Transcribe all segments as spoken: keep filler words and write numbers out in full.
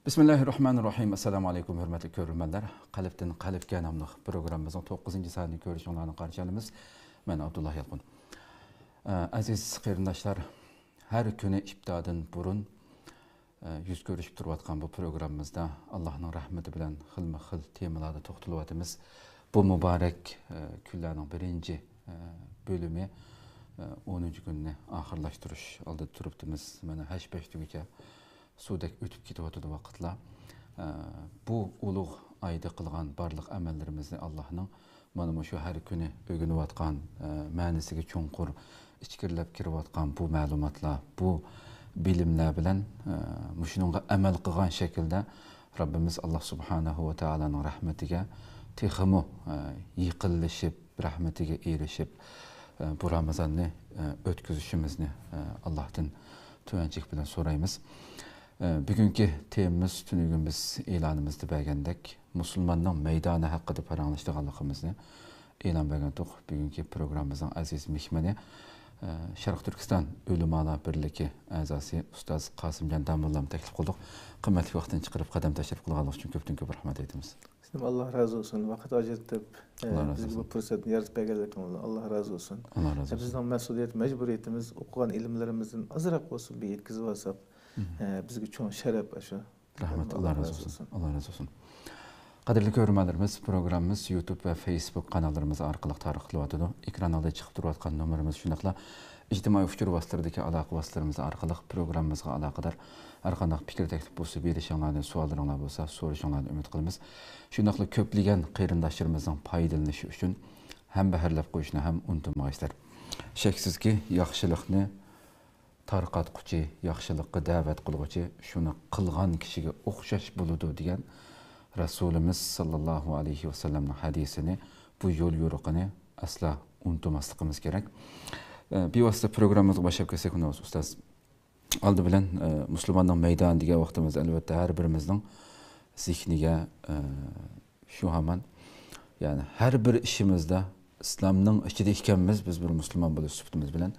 بىسمىللاھىررەھمانىررەھىم. ئەسسالامۇ ئەلەيكۇم، ھۆرمەتلىك كۆرۈرمەنلەر. قەلبتىن قەلبكە ناملىق پروگراممىمىزنىڭ توققۇزىنچى سانىنى كۆرۈشۈڭلارنى قارشى ئالىمىز. مەن ئابدۇللا يالقۇن. ئە، ئەزىز قېرىنداشلار، ھەر كۈنى ئىپتاردىن بۇرۇن، ئە، يۈز كۆرۈشۈپ تۇرۇۋاتقان بۇ پروگراممىمىزدا ئاللاھنىڭ رەھمىتى بىلەن خىلمۇ خىل تېمىلاردا توختىلىۋاتىمىز. بۇ مۇبارەك، ئە، كۈنلەرنىڭ بىرىنچى، ئە، بۆلۈمى، ئە، ئونىنچى كۈننى ئاخىرلاشتۇرۇش ئالدىدا تۇرۇپتىمىز. مانا ھەش پەش تۈگىچە سۇدەك ئۆتۈپ كېتىۋاتىدۇ ۋاقىتلار. ئە، بۇ ئۇلۇغ ئايدا قىلغان بارلىق ئەمەللىرىمىزنى ئاللاھنىڭ مانا مۇشۇ ھەر كۈنى ئۆگىنىۋاتقان، ئە، مەنىسىگە چوڭقۇر ئىچكىرىلەپ كىرىۋاتقان بۇ مەلۇماتلار، بۇ بىلىملەر بىلەن، ئە، مۇشۇنىڭغا ئەمەل قىلغان شەكىلدە رەببىمىز ئاللاھ سۇبھانەھۇ ۋە تائالانىڭ رەھمىتىگە تېخىمۇ، ئە، يېقىنلىشىپ، رەھمىتىگە ئېرىشىپ، ئە، بۇ رامىزاننى، ئە، ئۆتكۈزۈشىمىزنى، ئە، ئاللاھتىن تۆۋەنچىلىك بىلەن سورايمىز. ئە، بۈگۈنكى تېمىمىز تۈنۈگۈن بىز ئېلانىمىزدا بەرگەندەك مۇسۇلماننىڭ مەيدانى ھەققىدە پاراڭلىشىدىغانلىقىمىزنى ئېلان بەرگەنتۇق. بۈگۈنكى پروگراممىمىزنىڭ ئەزىز مېھمىنى، ئە، شەرقىي تۈركىستان ئۆلىمالار بىرلىكى ئەزاسى ئۇستاز قاسىمجان داموللامنى تەكلىپ قىلدۇق. قىممەتلىك ۋاقتىنى چىقىرىپ قەدەم تەشرىپ قىلغانلىقى ئۈچۈن كۆپتىن كۆپ رەھمەت ئېيتىمىز. سىزدىن ئاللاھ رازى بولسۇن. ۋاقىت ئاجرىتىپ، ئە، ئاللاھ رازى بىزگە بۇ بولسۇن. پۇرسەتنى يارىتىپ بەرگەنلىكىڭىزدىن ئاللاھ رازى بولسۇن. ئاللاھ رازى ئە، بولسۇن. بىزنىڭ مەسئۇلىيەت مەجبۇرىيىتىمىز ئوقۇغان ئىلىملىرىمىزدىن ئازراق بولسۇن بىر يەتكۈزۈۋالساق، مم. ئە، بىزگە چوڭ شەرەپ ئاشۇ. رەھمەت، ئاللاھ رازى بولسۇن. ئاللاھ رازى بولسۇن. قەدىرلىك كۆرۈرمەنلىرىمىز، پروگراممىمىز يۇتۇب ۋە فېيسبۇك قاناللىرىمىز ئارقىلىق تارقىتىلىۋاتىدۇ. ئېكران ئالدىدا چىقىپ تۇرۇۋاتقان نومۇرىمىز شۇنداقلا ئىجتىمائىي ئۇچۇر ۋاسىتىلىرىدىكى ئالاقە ۋاسىتىلىرىمىز ئارقىلىق پروگراممىمىزغا ئالاقىدار ھەر قانداق پىكىر تەكلىپ بولسا بېرىشىڭلارنى، سوئاللىرىڭلار بولسا سورىشىڭلارنى ئۈمىد قىلىمىز. شۇنداقلا كۆپلىگەن قېرىنداشلىرىمىزنىڭ پايدىلىنىشى ئۈچۈن ھەمبەھىرلەپ قويۇشنى ھەم ئۇنتۇمىغايسىلەر. شەكسىزكى، ياخشىلىقنى تارقاتقۇچى، ياخشىلىققا دەۋەت قىلغۇچى، شۇنى قىلغان كىشىگە ئوخشاش بولىدۇ دېگەن رەسۇلىمىز ساللاللاھۇ ئەلەيھى ۋەسەللەمنىڭ ھەدىسىنى، بۇ يول يورۇقىنى ئەسلا ئۇنتۇماسلىقىمىز كېرەك. ئە، بىۋاسىتە پروگراممىمىزغا باشلاپ كەتسەك، ئۇستاز. ئالدى بىلەن، ئە، مۇسۇلماننىڭ مەيدانى دېگەن ۋاقتىمىزدا، ئەلۋەتتە، ھەر بىرىمىزنىڭ زېھنىگە، ئە، شۇ ھامان، يەنى ھەر بىر ئىشىمىزدا ئىسلامنىڭ ئىچىدە ئىكەنمىز، بىز بىر مۇسۇلمان بولۇش سۈپىتىمىز بىلەن.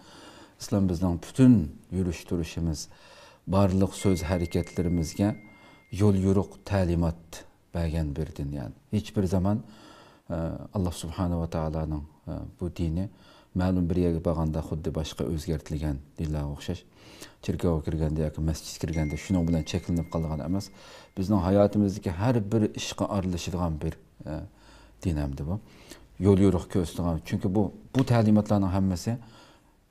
ئىسلام بىزنىڭ پۈتۈن يۈرۈش-تۇرۇشىمىز، بارلىق سۆز-ھەرىكەتلىرىمىزگە يول-يورۇق، تەلىمات بەرگەن بىر دىن، يەنى ھېچ بىر زامان، ئە، ئاللاھ سۇبھانەھۇ ۋە تائالانىڭ، ئە، بۇ دىنى مەلۇم بىر يەرگە بارغاندا خۇددى باشقا ئۆزگەرتىلگەن دىنلارغا ئوخشاش، چېركاۋغا كىرگەندە ياكى مەسچىتكە كىرگەندە شۇنىڭ بىلەن چەكلىنىپ قالىدىغان ئەمەس. بىزنىڭ ھاياتىمىزدىكى ھەر بىر ئىشقا ئارىلىشىدىغان بىر، ئە، دىن ئەمدى بۇ. يول-يورۇق كۆرسىتىدىغان. چۈنكى بۇ، بۇ تەلىماتلارنىڭ ھەممىسى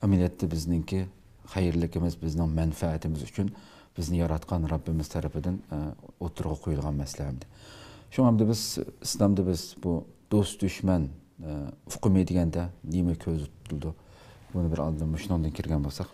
ئەمەلىيەتتە بىزنىڭكى خەيرلىكىمىز، بىزنىڭ مەنپەئەتىمىز ئۈچۈن بىزنى ياراتقان رەببىمىز تەرىپىدىن، ئە، ئوتتۇرىغا قويۇلغان مەسىلە ئەمدى. شۇڭا ئەمدى بىز ئىسلامدا بىز بۇ دوست-دۈشمەن، ئە، ئۇقۇمى دېگەندە نېمە كۆزدە تۇتۇلىدۇ؟ بۇنى بىر ئالدىن مۇشۇنىڭدىن كىرگەن بولساق.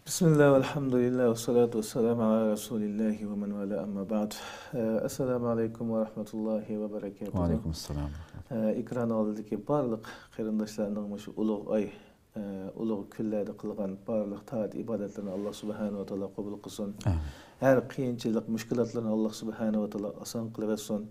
بىسمىللا، ۋەلھەمدۇلىللا، ۋەسسالاتۇ ۋەسسالامۇ ئالا رەسۇلىللاھى ۋە مەن ۋالا، ئەمما بەئد. ئە، ئەسسالامۇ ئەلەيكۇم ۋە رەھمەتۇللاھى ۋە بەرەكاتۇھۇ. ۋەئەلەيكۇم ئەسسالام. ئە، ئېكران ئالدىدىكى بارلىق قېرىنداشلارنىڭ مۇشۇ ئۇلۇغ ئاي ئە، ئۇلۇغ كۈنلەردە قىلغان بارلىق تائەت ئىبادەتلىرىنى ئاللا سۇبھانەھۇ ۋە تائالا قوبۇل قىلسۇن. ئامىن. ھەر قىيىنچىلىق، مۈشكۈلاتلىرىنى ئاللا سۇبھانەھۇ ۋە تائالا ئاسان قىلىۋەتسۇن.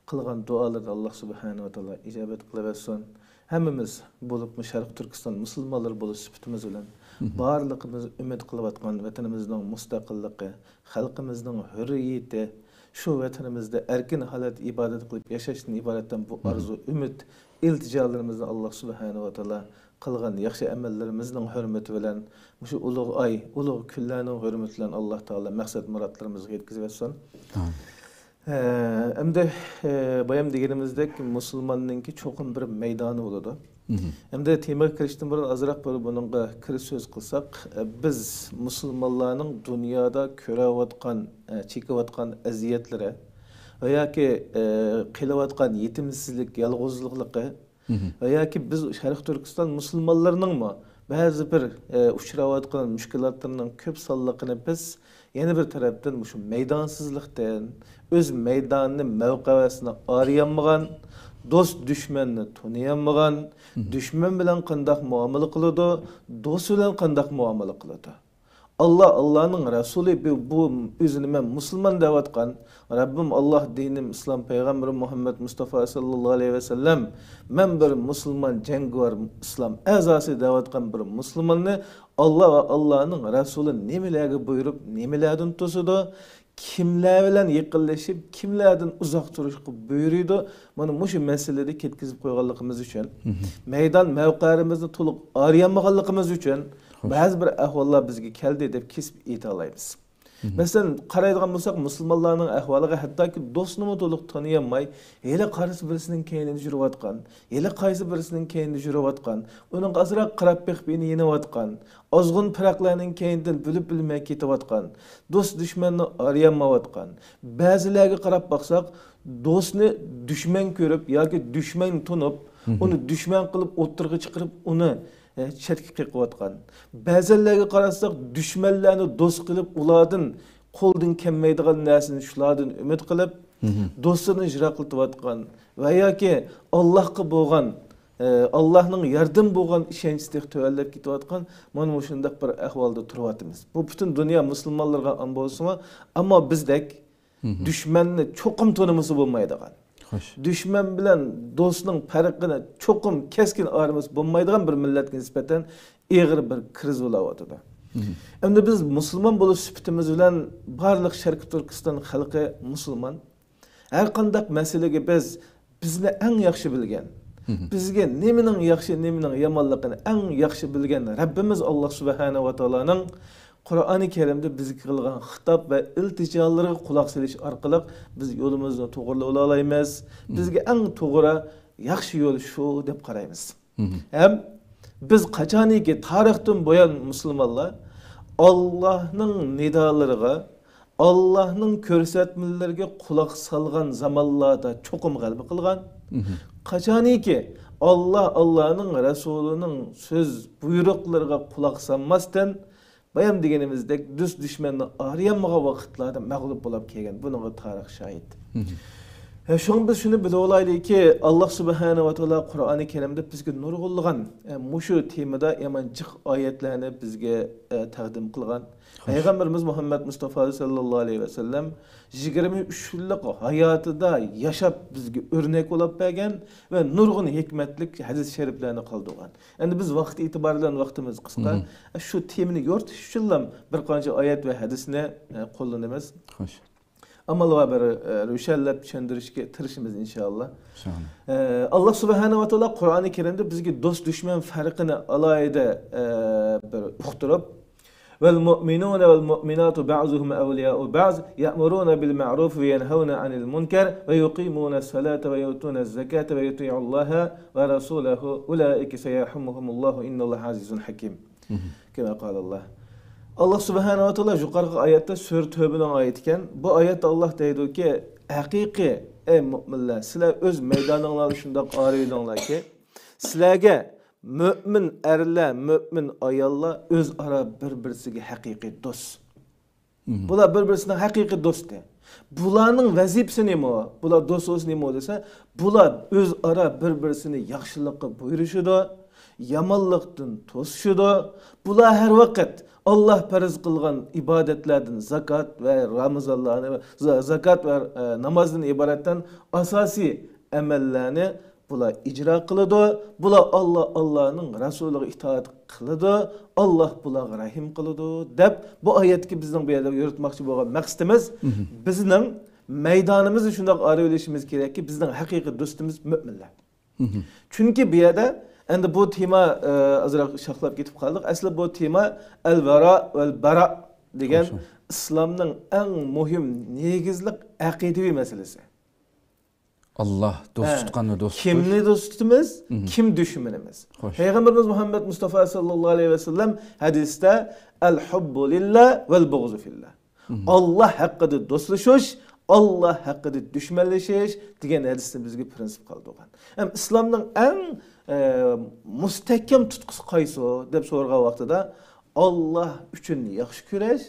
قىلغان دۇئالىرىنى ئاللا سۇبھانەھۇ ۋە تائالا ئىجابەت قىلىۋەتسۇن. ھەممىمىز، بولۇپمۇ شەرقىي تۈركىستان مۇسۇلمانلىرى بولۇش سۈپىتىمىز بىلەن، مھم. بارلىقىمىز ئۈمىد قىلىۋاتقان ۋەتىنىمىزنىڭ مۇستەقىللىقى، خەلقىمىزنىڭ ھۆرىيىتى، شۇ ۋەتىنىمىزدە ئەركىن ھالەتتە ئىبادەت قىلىپ ياشاشتىن ئىبارەت بۇ مھم. ئارزۇ، ئۈمىد، ئىلتىجالىرىمىزنى ئاللا سۇبھانەھۇ ۋە تائالا قىلغان ياخشى ئەمەللىرىمىزنىڭ ھۆرمىتى بىلەن، مۇشۇ ئۇلۇغ ئاي، ئۇلۇغ كۈنلەرنىڭ ھۆرمىتى بىلەن ئاللا تائالا مەقسەت مۇرادلىرىمىزغا يەتكۈزۈۋەتسۇن. ئامىن. ئە، ئەمدى، ئە، بايام دېگىنىمىزدەك، مۇسۇلماننىڭكى چوقۇم بىر مەيدانى بولىدۇ. مھم. ئەمدى تېمىغا كىرىشتىن بۇرۇن ئازراق بىر بۇنىڭغا كىرىش سۆز قىلساق، ئە، بىز مۇسۇلمانلارنىڭ دۇنيادا كۆرۈۋاتقان، ئە، چېكىۋاتقان ئەزىيەتلىرى ۋە ياكى، ئە، قېلىۋاتقان يېتىمسىزلىك، يالغۇزلۇقلۇقى، مھم. ۋە ياكى بىز شەرقىي تۈركىستان مۇسۇلمانلىرىنىڭمۇ بەزى بىر، ئە، ئۇچراۋاتقان مۈشكۈلاتلىرىنىڭ كۆپ سانلىقىنى بىز يەنە بىر تەرەپتىن مۇشۇ مەيدانسىزلىقتىن، ئۆز مەيدانىنى، مەۋقەۋەسىنى ئارىيالمىغان، دوست دۈشمەننى تونۇيالمىغان، مھم. دۈشمەن بىلەن قانداق مۇئامىلە قىلىدۇ، دوست بىلەن قانداق مۇئامىلە قىلىدۇ؟ ئاللا، ئاللانىڭ رەسۇلى، بۇ، بۇ ئۆزىنى مەن مۇسۇلمان دەۋاتقان، رەببىم ئاللا، دىنىم ئىسلام، پەيغەمبىرىم مۇھەممەد مۇستافا ساللاللاھۇ ئەلەيھى ۋەسەللەم، مەن بىر مۇسۇلمان جەڭگىۋار ئىسلام ئەزاسى دەۋاتقان بىر مۇسۇلماننى ئاللا ۋە ئاللانىڭ رەسۇلى نېمىلەرگە بۇيرۇپ، نېمىلەردىن توسىدۇ؟ كىملەر بىلەن يېقىنلىشىپ، كىملەردىن ئۇزاق تۇرۇشقا بۇيرۇيدۇ؟ مانا مۇشۇ مەسىلىدە كەتكۈزۈپ قويغانلىقىمىز ئۈچۈن، مەيدان مەۋقەلىرىمىزنى تولۇق ئارىيالمىغانلىقىمىز ئۈچۈن، بەزى بىر ئەھۋاللار بىزگە كەلدى دەپ كېسىپ ئېيتالايمىز. مەسىلەن، قارايدىغان بولساق، مۇسۇلمانلارنىڭ ئەھۋالىغا، ھەتتاكى دوستىنىمۇ تولۇق تونۇيالماي، ھېلى قارىسا بىرسىنىڭ كەينىدە يۈرۈۋاتقان، ھېلى قايسى بىرسىنىڭ كەينىدە يۈرۈۋاتقان، ئۇنىڭغا ئازراق قاراپ بېقىپ يېنى يېنىۋاتقان، ئازغۇن پىراقلارنىڭ كەينىدىن بىلىپ بىلمەي كېتىۋاتقان، دوست دۈشمەننى ئارىيالمايۋاتقان، بەزىلەرگە قاراپ باقساق، دوستنى دۈشمەن كۆرۈپ ياكى دۈشمەن تونۇپ، ئۇنى دۈشمەن قىلىپ ئوتتۇرىغا چىقىرىپ، ئۇنى، ئە، چەتكە قېقىۋاتقان. بەزەنلەرگە قارىساق، دۈشمەنلەرنى دوست قىلىپ، ئۇلاردىن قولدىن كەلمەيدىغان نەرسىنى شۇلاردىن ئۈمىد قىلىپ، دوستىنى يىراقلىتىۋاتقان ۋە ياكى ئاللاھقا بولغان، ئە، ئاللاھنىڭ ياردىمى بولغان ئىشەنچى تېخى تۆۋەنلەپ كېتىۋاتقان مانا مۇشۇنداق بىر ئەھۋالدا تۇرۇۋاتىمىز. بۇ پۈتۈن دۇنيا مۇسۇلمانلىرىغا ئام بولسىمۇ، ئەمما بىزدەك دۈشمەننى چوقۇم تونۇمىسا بولمايدىغان، دۈشمەن بىلەن دوستنىڭ پەرقىنى چوقۇم كەسكىن ئايرىمىسا بولمايدىغان بىر مىللەتكە نىسبەتەن ئېغىر بىر كىرىز بولاۋاتىدۇ. ئەمدى بىز مۇسۇلمان بولۇش سۈپىتىمىز بىلەن بارلىق شەرقىي تۈركىستان خەلقى مۇسۇلمان. ھەر قانداق مەسىلىگە بىز بىزنى ئەڭ ياخشى بىلگەن، بىزگە نېمىنىڭ ياخشى، نېمىنىڭ يامانلىقىنى ئەڭ ياخشى بىلگەن رەببىمىز ئاللاھ سۇبھانەھۇ ۋە تائالانىڭ قۇرئانى كەرىمدە بىزگە قىلغان خىتاب ۋە ئىلتىجالىرىغا قۇلاق سېلىش ئارقىلىق بىز يولىمىزنى توغرىلاۋالالايمىز. بىزگە ئەڭ توغرا، ياخشى يول شۇ دەپ قارايمىز. ھەم بىز قاچانكى تارىختىن بۇيان مۇسۇلمانلار ئاللاھنىڭ نىدالىرىغا، ئاللاھنىڭ كۆرسەتمىلىرىگە قۇلاق سالغان زامانلاردا چوقۇم غەلىبە قىلغان. قاچانكى ئاللاھ، ئاللاھنىڭ رەسۇلىنىڭ سۆز بۇيرۇقلىرىغا قۇلاق سالماستىن، بايام دېگىنىمىزدەك، دوست دۈشمەننى ئارىيالمىغان ۋاقىتلاردا مەغلۇپ بولاپ كەلگەن. بۇنىڭغا تارىخ شاھىت. ھە، شۇڭا بىز شۇنى بىلىۋالايلىكى، ئاللاھ سۇبھانەھۇ ۋە تائالا قۇرئانى كەرىمدە بىزگە نۇرغۇنلىغان، ئە، مۇشۇ تېمىدا يامان جىق ئايەتلەرنى بىزگە، ئە، تەقدىم قىلغان. پەيغەمبىرىمىز مۇھەممەد مۇستافا ساللاللاھۇ ئەلەيھى ۋەسەللەم يىگىرمە ئۈچ يىللىق ھاياتىدا ياشاپ بىزگە ئۆرنەك بولاپ بەرگەن ۋە نۇرغۇن ھېكمەتلىك ھەدىس شەرىپلەرنى قالدۇرغان. ئەمدى بىز ۋاقىت ئېتىبارى بىلەن ۋاقتىمىز قىسقا. شۇ تېمىنى يورۇتۇش ئۈچۈنلا بىر قانچە ئايەت ۋە ھەدىسنى، ئە، قوللىنىمىز. ئامال بار بىر، ئە، روشەنلەپ چۈشەندۈرۈشكە تىرىشىمىز، ئىنشائاللا. ئە، ئاللاھ سۇبھانەھۇ ۋە تائالا قۇرئانى كەرىمدە بىزگە دوست دۈشمەن پەرقىنى ئالاھىدە، ئە، بىر ئۇقتۇرۇپ، والمؤمنون والمؤمنات بعضهم أولياء بعض يأمرون بالمعروف وينهون عن المنكر ويقيمون الصلاة ويؤتون الزكاة ويطيعون الله ورسوله أولئك سيرحمهم الله إن الله عزيز حكيم. كما قال الله. ئاللاھ سۇبھانەھۇ ۋە تائالا يۇقىرىقى ئايەتتە، سۈرە تەۋبىنىڭ ئايىتى ئىكەن. بۇ ئايەتتە ئاللاھ دەيدۇكى، ھەقىقىي، ئەي مۆمىنلەر، سىلەر ئۆز مەيدانىڭلاردا شۇنداق ئارىيالىڭلاركى، سىلەرگە مۆمىن ئەرلەر، مۆمىن ئاياللار ئۆزئارا بىر-بىرسىگە ھەقىقىي دوست. بۇلار بىر-بىرسىنىڭ ھەقىقىي دوستى. بۇلارنىڭ ۋەزىپىسى نېمە؟ بۇلار دوست بولسا نېمە دېسە، بۇلار ئۆزئارا بىر-بىرسىنى ياخشىلىققا بۇيرۇشىدۇ، يامانلىقتىن توسۇشىدۇ. بۇلار ھەر ۋاقىت ئاللاھ پەرز قىلغان ئىبادەتلەردىن زاكات ۋە رامىزانلارنى، زا-، زاكات ۋە، ئە، نامازدىن ئىبارەتتەن ئاساسىي ئەمەللەرنى بۇلار ئىجرا قىلىدۇ، بۇلار ئاللا، ئاللانىڭ رەسۇلىغا ئىتائەت قىلىدۇ، ئاللا بۇلارغا رەھىم قىلىدۇ، دەپ بۇ ئايەتتىكى بىزنىڭ بۇ يەردە يورۇتماقچى بولغان مەقسىتىمىز، بىزنىڭ مەيدانىمىزنى شۇنداق ئارىۋېلىشىمىز كېرەككى، بىزنىڭ ھەقىقىي دوستىمىز مۆمىنلەر. چۈنكى بۇ يەردە ئەمدى بۇ تېما، ئە، ئازراق شاخلاپ كېتىپ قالدۇق. ئەسلى بۇ تېما ئەل ۋەرا ۋەل بەرا دېگەن ئىسلامنىڭ ئەڭ مۇھىم نېگىزلىك ئەقىدىۋى مەسىلىسى. ئاللاھ دوست تۇتقاننى دوست تۇتۇش. كىمنى دوست تۇتىمىز؟ كىم دۈشمىنىمىز؟ پەيغەمبىرىمىز مۇھەممەد مۇستافا ساللاللاھۇ ئەلەيھى ۋەسەللەم ھەدىستە، ئەل ھۇببۇ لىللا ۋەل بۇغزۇ فىللا. ئاللاھ ھەققىدە دوستلىشىش، ئاللاھ ھەققىدە دۈشمەنلىشىش دېگەن ھەدىستىن بىزگە پرىنسىپ قالدۇرغان. ھەم ئىسلامنىڭ ئەڭ، ئە، مۇستەھكەم تۇتقۇسى قايسى دەپ سورىغان ۋاقتىدا، ئاللاھ ئۈچۈن ياخشى كۈرەش،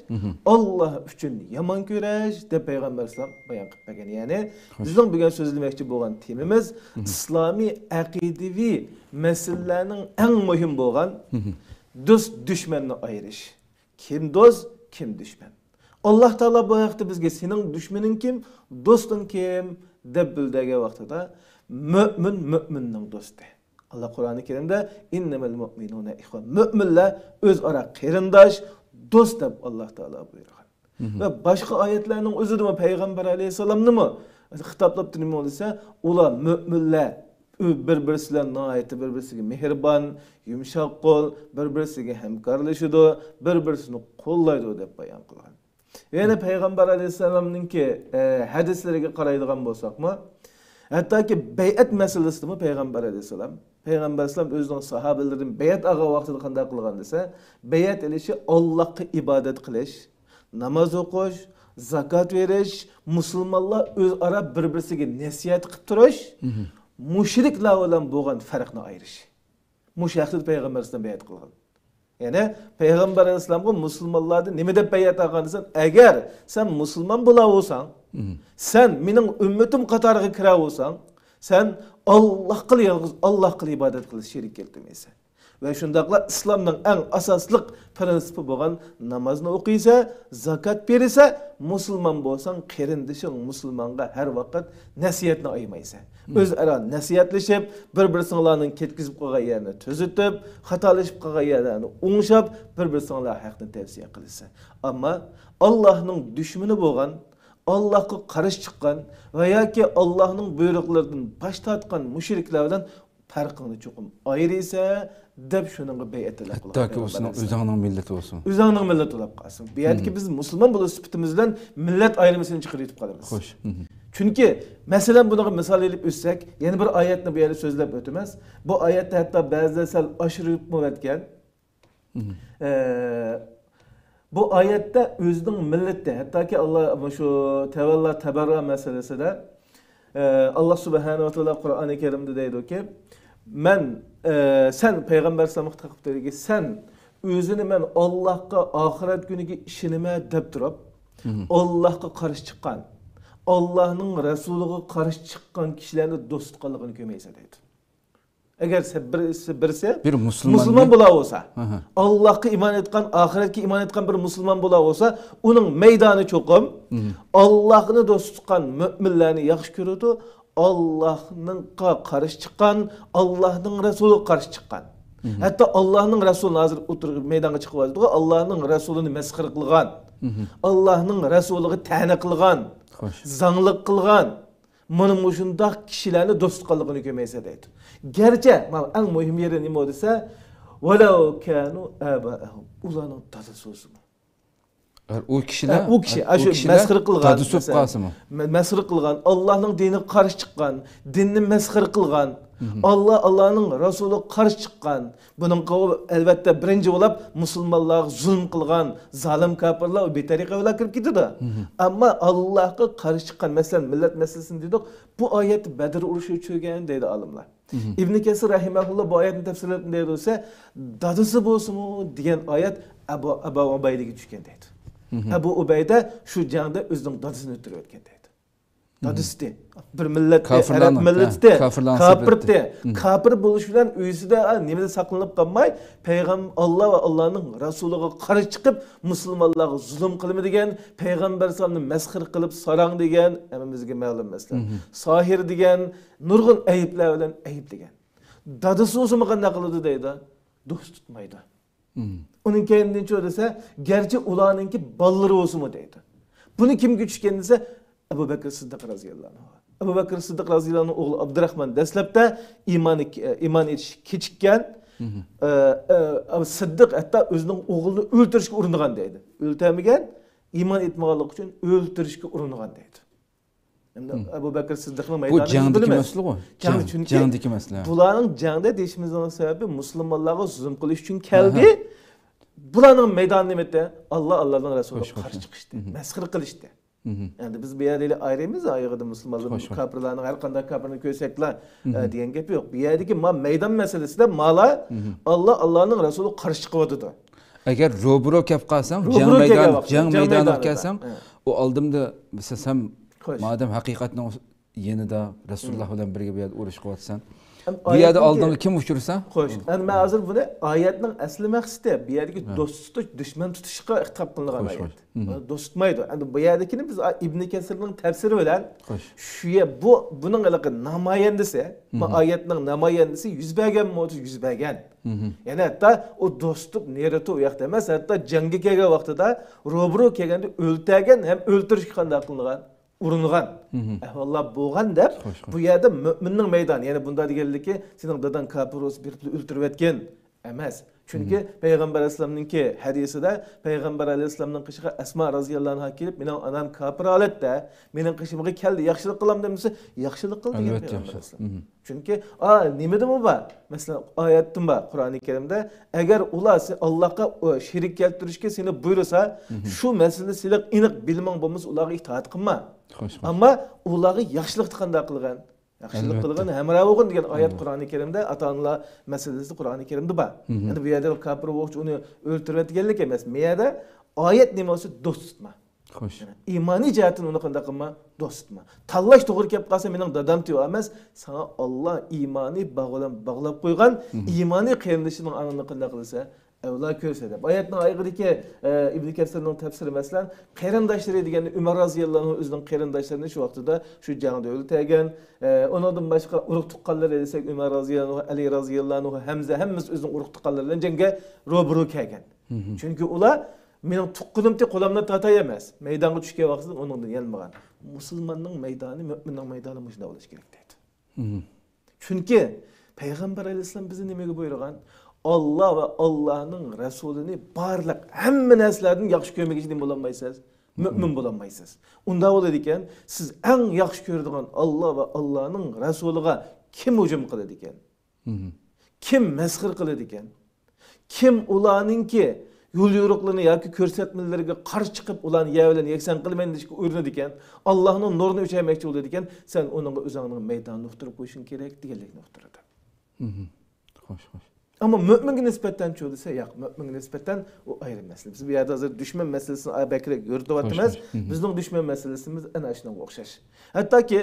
ئاللاھ ئۈچۈن يامان كۈرەش دەپ پەيغەمبەر ئەلەيھىسسالام بايان قىلىپ بەرگەن. يەنى بىزنىڭ بۈگۈن سۆزلىمەكچى بولغان تېمىمىز ئىسلامىي ئەقىدىۋى مەسىلىلەرنىڭ ئەڭ مۇھىم بولغان دوست دۈشمەننى ئايرىش. كىم دوست، كىم دۈشمەن. ئاللاھ تائالا بۇ ھەقتە بىزگە سېنىڭ دۈشمىنىڭ كىم، دوستۇڭ كىم دەپ بىلدۈرگەن ۋاقتىدا، مۆمىن مۆمىننىڭ دوستى. ئاللاھ قۇرئانى كەرىمدە، «ئىننەمەل مۇئمىنۇنە ئىخۋە». مۆمىنلەر ئۆزئارا قېرىنداش، دوست دەپ ئاللاھ تائالا بۇيرۇغان. ۋە باشقا ئايەتلەرنىڭ ئۆزىدىمۇ پەيغەمبەر ئەلەيھىسسالامنىمۇ خىتابلاپتۇ، نېمە دېسە، ئۇلار مۆمىنلەر بىر-، بىرسى بىلەن ناھايىتى بىر-، بىرسىگە مېھرىبان، يۇمشاق قول، بىر-، بىرسىگە ھەمكارلىشىدۇ، بىر-، بىرسىنى قوللايدۇ دەپ بايان قىلغان. يەنە پەيغەمبەر ئەلەيھىسسالامنىڭكى، ئە، ھەدىسلىرىگە قارايدىغان بولساقمۇ، ھەتتاكى بەيئەت مەسىلىسىدىمۇ پەيغەمبەر ئەلەيھىسسالام، پەيغەمبەر ئەلەيھىسسالام ئۆزىنىڭ ساھابىلىرىدىن بەيئەت ئالغان ۋاقتىدا قانداق قىلغان دېسە، بەيئەت ئېلىشى ئاللاھقا ئىبادەت قىلىش، ناماز ئوقۇش، زاكات بېرىش، مۇسۇلمانلار ئۆزئارا بىر-بىرسىگە نەسىھەت قىلىپ تۇرۇش، مۇشرىكلار بىلەن بولغان پەرقنى ئايرىش. مۇشۇ ھەقتە پەيغەمبەر ئەلەيھىسسالام بەيئەت قىلغان. يەنى پەيغەمبەر ئەلەيھىسسالامغا مۇسۇلمانلاردىن نېمە دەپ بەيئەت ئالغان دېسەم، ئەگەر سەن مۇسۇلمان بولاۋالساڭ، سەن مېنىڭ ئۈممىتىم قاتارىغا كىرەۋالساڭ، سەن ئاللاھقىلا يالغۇز، ئاللاھقىلا ئىبادەت قىلىش، شېرىك كەلتۈرمەيسەن. ۋە شۇنداقلا ئىسلامنىڭ ئەڭ ئاساسلىق پرىنسىپى بولغان نامازنى ئوقۇيسەن، زاكات بېرىسەن، مۇسۇلمان بولساڭ، قېرىندىشىڭ مۇسۇلمانغا ھەر ۋاقىت نەسىھەتنى ئايىمايسەن. ئۆزئارا نەسىھەتلىشىپ، بىر-بىرسىڭلارنىڭ كەتكۈزۈپ قويغان يەرنى تۈزىتىپ، خاتالىشىپ قالغان يەرلەرنى ئوڭشاپ، بىر-بىرسىڭلار ھەقنى تەۋسىيە قىلىسەن. ئەمما ئاللاھنىڭ دۈشمىنى بولغان، ئاللاھقا قارشى چىققان ۋە ياكى ئاللاھنىڭ بۇيرۇقلىرىدىن باش تارتقان مۇشرىكلار بىلەن پەرقىڭنى چوقۇم ئايرىيسەن دەپ شۇنىڭغا بەيئەت تەلەپ قىلغان. ھەتتاكى ئۇ پەيغەمبەر سېنىڭ ئەلەيھىسسالام. ئۆزۈڭنىڭ مىللىتى بولسۇن. ئۆزۈڭنىڭ مىللىتى بولۇپ قالسۇن. بۇ يەردىكى بىز مۇسۇلمان بولۇش سۈپىتىمىز بىلەن مىللەت ئايرىمىسىنى چىقىرىۋېتىپ قالىمىز. خوش. چۈنكى، مەسىلەن، بۇنىڭغا مىسال ئېلىپ ئۆتسەك، يەنە بىر ئايەتنى بۇ يەردە سۆزلەپ ئۆتىمىز. بۇ ئايەتتە ھەتتا بەزىلەر سەل ئاشۇرۇپمۇ ئۆتكەن. ئە، بۇ ئايەتتە ئۆزىنىڭ مىللىتى، ھەتتاكى ئاللا، مۇشۇ تەۋەللا تەبەررا مەسىلىسىدە، ئە، ئاللا سۇبھانەھۇ ۋە تائالا قۇرئانى كەرىمدە دەيدۇكى، مەن، ئە، سەن پەيغەمبەر ئەلەيھىسسالامغا خىتاب قىلىپ دەيدۇكى، سەن ئۆزىنى مەن ئاللاھقا، ئاخىرەت كۈنىگە ئىشىنىمەن دەپ تۇرۇپ، ئاللاھقا قارشى چىققان، ئاللاھنىڭ رەسۇلىغا قارشى چىققان كىشىلەرنى دوست تۇتقانلىقىنى كۆرمەيسەن دەيدۇ. ئەگەر سە-، بىرسى، بىرسى بىر مۇسۇلمان مۇسۇلمان بولا بولسا، ئاللاھقا ئىمان ئېيتقان، ئاخىرەتكە ئىمان ئېيتقان بىر مۇسۇلمان بولا بولسا، ئۇنىڭ مەيدانى چوقۇم ئاللاھنى دوست تۇتقان مۆمىنلەرنى ياخشى كۆرىدۇ، ئاللاھنىڭغا قارشى چىققان، ئاللاھنىڭ رەسۇلىغا قارشى چىققان. ھەتتا ئاللاھنىڭ رەسۇلىنى ھازىر ئوتتۇرىغا، مەيدانغا چىقىۋاتىدىغۇ، ئاللاھنىڭ رەسۇلىنى مەسخىرە قىلغان، ئاللاھنىڭ رەسۇلىغا تەنە قىلغان، خوش. زاڭلىق قىلغان، مانا مۇشۇنداق كىشىلەرنى دوست تۇتقانلىقىنى كۆرمەيسەن دەيدۇ. گەرچە، مانا ئەڭ مۇھىم يېرى نېمە دېسە، ولو كانوا آباءهم، ئۇلارنىڭ دادىسى بولسىمۇ. ئۇ كىشىلەر، ئۇ كىشى، ئۇ ئاشۇ كىشىلەر مەسخىرە قىلغان، دادىسى بولۇپ مەسىلەن، قالسىمۇ. مە-، مەسخىرە قىلغان، ئاللاھنىڭ دىنىغا قارشى چىققان، دىننى مەسخىرە قىلغان، ئاللا، ئاللانىڭ رەسۇلىغا قارشى چىققان، بۇنىڭغا ئەلۋەتتە بىرىنچى بولۇپ مۇسۇلمانلارغا زۇلۇم قىلغان زالىم كاپىرلار، ئۇ بىتەرىقە بىلەن كىرىپ كېتىدۇ. ئەمما ئاللاھقا قارشى چىققان، مەسىلەن، مىللەت مەسىلىسىنى دېدۇق، بۇ ئايەت بەدر ئۇرۇشىغا چۈشۈرگەن دەيدۇ ئالىملار. ئىبنى كەسىر رەھىمەھۇللا بۇ ئايەتنى تەپسىرلەپ نېمە دېسە، دادىسى بولسىمۇ دېگەن ئايەت ئەبۇ، ئەبۇ ئۇبەيدىگە چۈشكەن دەيدۇ. ئەبۇ ئۇبەيدە شۇ جەڭدە ئۆزىنىڭ دادىسىنى ئۆلتۈرۈۋەتكەن دەيدۇ. دادىسى. بىر مىللەتتە، ئەرەب مىللىتىدە، كاپىرلارنىڭ كاپىرتى. كاپىر بولۇش بىلەن ئۆيىسىدە، ئا، نېمىدە ساقلىنىپ قالماي، پەيغەم-، ئاللا ۋە ئاللانىڭ رەسۇلىغا قارشى چىقىپ، مۇسۇلمانلارغا زۇلۇم قىلما دېگەن، پەيغەمبەر ئەلەيھىسسالامنى مەسخىرە قىلىپ ساراڭ دېگەن، ھەممىمىزگە مەلۇم مەسىلە. ساھىر دېگەن، نۇرغۇن ئەيىبلەر بىلەن ئەيىبلىگەن. دادىسى بولسىمۇ قانداق قىلىدۇ دەيدۇ؟ دوست تۇتمايدۇ. ئۇنىڭ كەينىدىن چۇ دېسە، گەرچە ئۇلارنىڭكى بالىلىرى بولسىمۇ دەيدۇ. بۇنى كىمگە چۈشكەن دېسە، ئەبۇ بەكرى سىددىق رازىياللاھۇ ئەنھۇ. ئەبۇ بەكرى سىددىق رازىياللاھۇ ئەنھۇ ئوغلى ئابدۇراخمان دەسلەپتە ئىمان، ئىمان ئېيتىش كېچىككەن. ئە، ئە، ئەبۇ سىددىق ھەتتا ئۆزىنىڭ ئوغلىنى ئۆلتۈرۈشكە ئۇرۇنغان دەيدۇ. ئۆلتۈرمىگەن، ئىمان ئېيتمىغانلىقى ئۈچۈن ئۆلتۈرۈشكە ئۇرۇنغان دەيدۇ. ئەمدى ئەبۇ بەكرى سىددىقنىڭ مەيدانى بۇ جەڭدىكى مەسىلىغۇ. جەڭ، چۈنكى جەڭدىكى مەسىلە. بۇلارنىڭ جەڭدە دېيىشىمىزنىڭ سەۋەبى مۇسۇلمانلارغا زۇلۇم قىلىش ئۈچۈن كەلدى. بۇلارنىڭ مەيدانى نېمە ئىدى؟ ئاللا، ئاللانىڭ رەسۇلىغا قارشى چىقىشتى، مەسخىرە قىلىشتى. ئەمدى بىز بۇ يەردە ئايرىيمىز، ئايىغىدا مۇسۇلمانلار، كاپىرلارنىڭ، ھەر قانداق كاپىرنى كۆرسەكلا، ئە، دېگەن گەپ يوق. بۇ يەردىكى ما-، مەيدان مەسىلىسىدە مالا ئاللا، ئاللانىڭ رەسۇلىغا قارشى چىقىۋاتىدۇ. ئەگەر روبىرو كەپ قالساڭ، جەڭ مەيدان، جەڭ مەيدانىغا كەلسەڭ، ئۇ ئالدىمدا، مەسىلەن، سەن مادەم ھەقىقەتنىڭ يېنىدا رەسۇلۇللاھ بىلەن بىرگە بۇ يەردە ئۇرۇش قىلىۋاتىسەن. بۇ يەردە ئالدىڭغا كىم ئۇچرىسا. خوش. ئەمدى مەن ھازىر بۇنى ئايەتنىڭ ئەسلى مەقسىتى، بۇ يەردىكى دوست تۇتۇش، دۇشمەن تۇتۇشقا خىتاب قىلىنغان ئايەت. دوست تۇتمايدۇ. ئەمدى بۇ يەردىكىنى بىز ئىبنى كەسىرنىڭ تەپسىرى بىلەن شۇ يە-، بۇ، بۇنىڭ ھېلىقى نامايەندىسى، بۇ ئايەتنىڭ نامايەندىسى يۈز بەرگەن، يۈز بەرگەن. يەنى ھەتتا ئۇ دوست تۇتۇپ، نېرى تۇ ئۇ ياقتا ئەمەس، ھەتتا جەڭگە كەلگەن ۋاقتىدا، روبىرو كەلگەندە ئۆلتۈرگەن ھەم ئۆلتۈرۈشكە قانداق قىلىنغان؟ ئۇرۇنغان ئەھۋاللار بولغان دەپ، بۇ يەردە مۆمىننىڭ مەيدانى، يەنى بۇندا دېگەنلىكى، سېنىڭ داداڭ كاپىر بولسا، بېرىپلا ئۆلتۈرۈۋەتكىن ئەمەس. چۈنكى پەيغەمبەر ئەلەيھىسسالامنىڭكى ھەدىسىدە، پەيغەمبەر ئەلەيھىسسالامنىڭ قېشىغا ئەسما رازىياللاھۇ ئەنھا كېلىپ، مېنىڭ ئانام كاپىر ھالەتتە، مېنىڭ قېشىمغا كەلدى، ياخشىلىق قىلامدۇ دېسە، ياخشىلىق قىل دېگەن پەيغەمبەر ئەلەيھىسسالام. چۈنكى، ئا، نېمىدىمۇ بار؟ مەسىلەن، ئايەتتىمۇ بار قۇرئانى كەرىمدە، ئەگەر ئۇلار سېنى ئاللاھقا، ئۇ، شېرىك كەلتۈرۈشكە سېنى بۇيرۇسا، شۇ مەسىلىنى سېنىڭ ئېنىق بىلىمىڭ بولمىسا، ئۇلارغا ئىتائەت قىلما. ئەمما ئۇلارغا ياخشىلىقتا قانداق قىلغىن؟ ياخشىلىق قىلغىن، ھەمراھ بولغىن دېگەن ئايەت قۇرئانى كەرىمدە، ئاتا-ئانىلار مەسىلىسى قۇرئانى كەرىمدە بار. ئەمدى بۇ يەردە كاپىر بولغۇچە ئۇنى ئۆلتۈرۈۋەت دېگەنلىك ئەمەس. بۇ يەردە ئايەت نېمە بولسا، دوست تۇتما. خوش. ئىمانىي جەھەتتىن ئۇنى قانداق قىلما؟ دوست تۇتما. تاللاش توغرا كەپ قالسا، مېنىڭ دادام تېۋە ئەمەس، ساڭا ئاللا ئىمانىي باغ بىلەن باغلاپ قويغان ئىمانىي قېرىندىشىڭنىڭ ئانىنى قانداق قىلىسەن؟ ئەۋلا كۆرسە دەپ. ئايەتنىڭ ئايىغىدىكى، ئە، ئىبنى كەسىرنىڭ تەپسىرى، مەسىلەن، قېرىنداشلىرى دېگەندە، ئۆمەر رازىياللاھۇ ئەنھۇ ئۆزىنىڭ قېرىنداشلىرىنى شۇ ۋاقتىدا شۇ جەڭدە ئۆلتۈرگەن. ئە، ئۇنىڭدىن باشقا ئۇرۇق تۇغقانلىرى دېسەك، ئۆمەر رازىياللاھۇ ئەنھۇ، ئەلى رازىياللاھۇ ئەنھۇ، ھەمزە، ھەممىسى ئۆزىنىڭ ئۇرۇق تۇغقانلىرى بىلەن جەڭگە روبىرو كەلگەن. چۈنكى ئۇلار، مېنىڭ تۇغقىنىمتى قولۇمدا تاتاي ئەمەس، مەيدانغا چۈشكەن ۋاقتىدا ئۇنىڭدىن يانمىغان. مۇسۇلماننىڭ مەيدانى، مۆمىننىڭ مەيدانى مۇشۇنداق بولۇشى كېرەك دەيدۇ. چۈنكى پەيغەمبەر ئەلەيھىسسالام بىزنى نېمىگە بۇيرۇغان؟ ئاللا ۋە ئاللانىڭ رەسۇلىنى بارلىق ھەممە نەرسىلەردىن ياخشى كۆرمىگۈچە نېمە بولالمايسىز؟ مۆمىن بولالمايسىز. ئۇنداق بولىدىكەن، سىز ئەڭ ياخشى كۆرىدىغان ئاللا ۋە ئاللانىڭ رەسۇلىغا كىم ھۇجۇم قىلىدىكەن؟ كىم مەسخىرە قىلىدىكەن؟ كىم ئۇلارنىڭكى يول يورۇقلىرىنى ياكى كۆرسەتمىلىرىگە قارشى چىقىپ، ئۇلارنى يەر بىلەن يەكسان قىلىمەن دېيىشكە ئۇرۇنىدىكەن، ئاللاھنىڭ نۇرىنى ئۆچۈرمەكچى بولىدىكەن، سەن ئۇنىڭغا ئۆزۈڭنىڭ مەيدانىنى ئۇقتۇرۇپ قويۇشۇڭ كېرەك دېگەنلىكنى ئۇقتۇرىدۇ. خوش، خوش. ئەمما مۆمىنگە نىسبەتەنچۇ دېسە، ياق، مۆمىنگە نىسبەتەن ئۇ ئايرىم مەسىلە. بىز بۇ يەردە ھازىر دۈشمەن مەسىلىسىنى بەكرەك يورۇتۇۋاتىمىز. خوش، خوش. بىزنىڭ دۈشمەن مەسىلىسىمىز ئەنە شۇنىڭغا ئوخشاش. ھەتتاكى،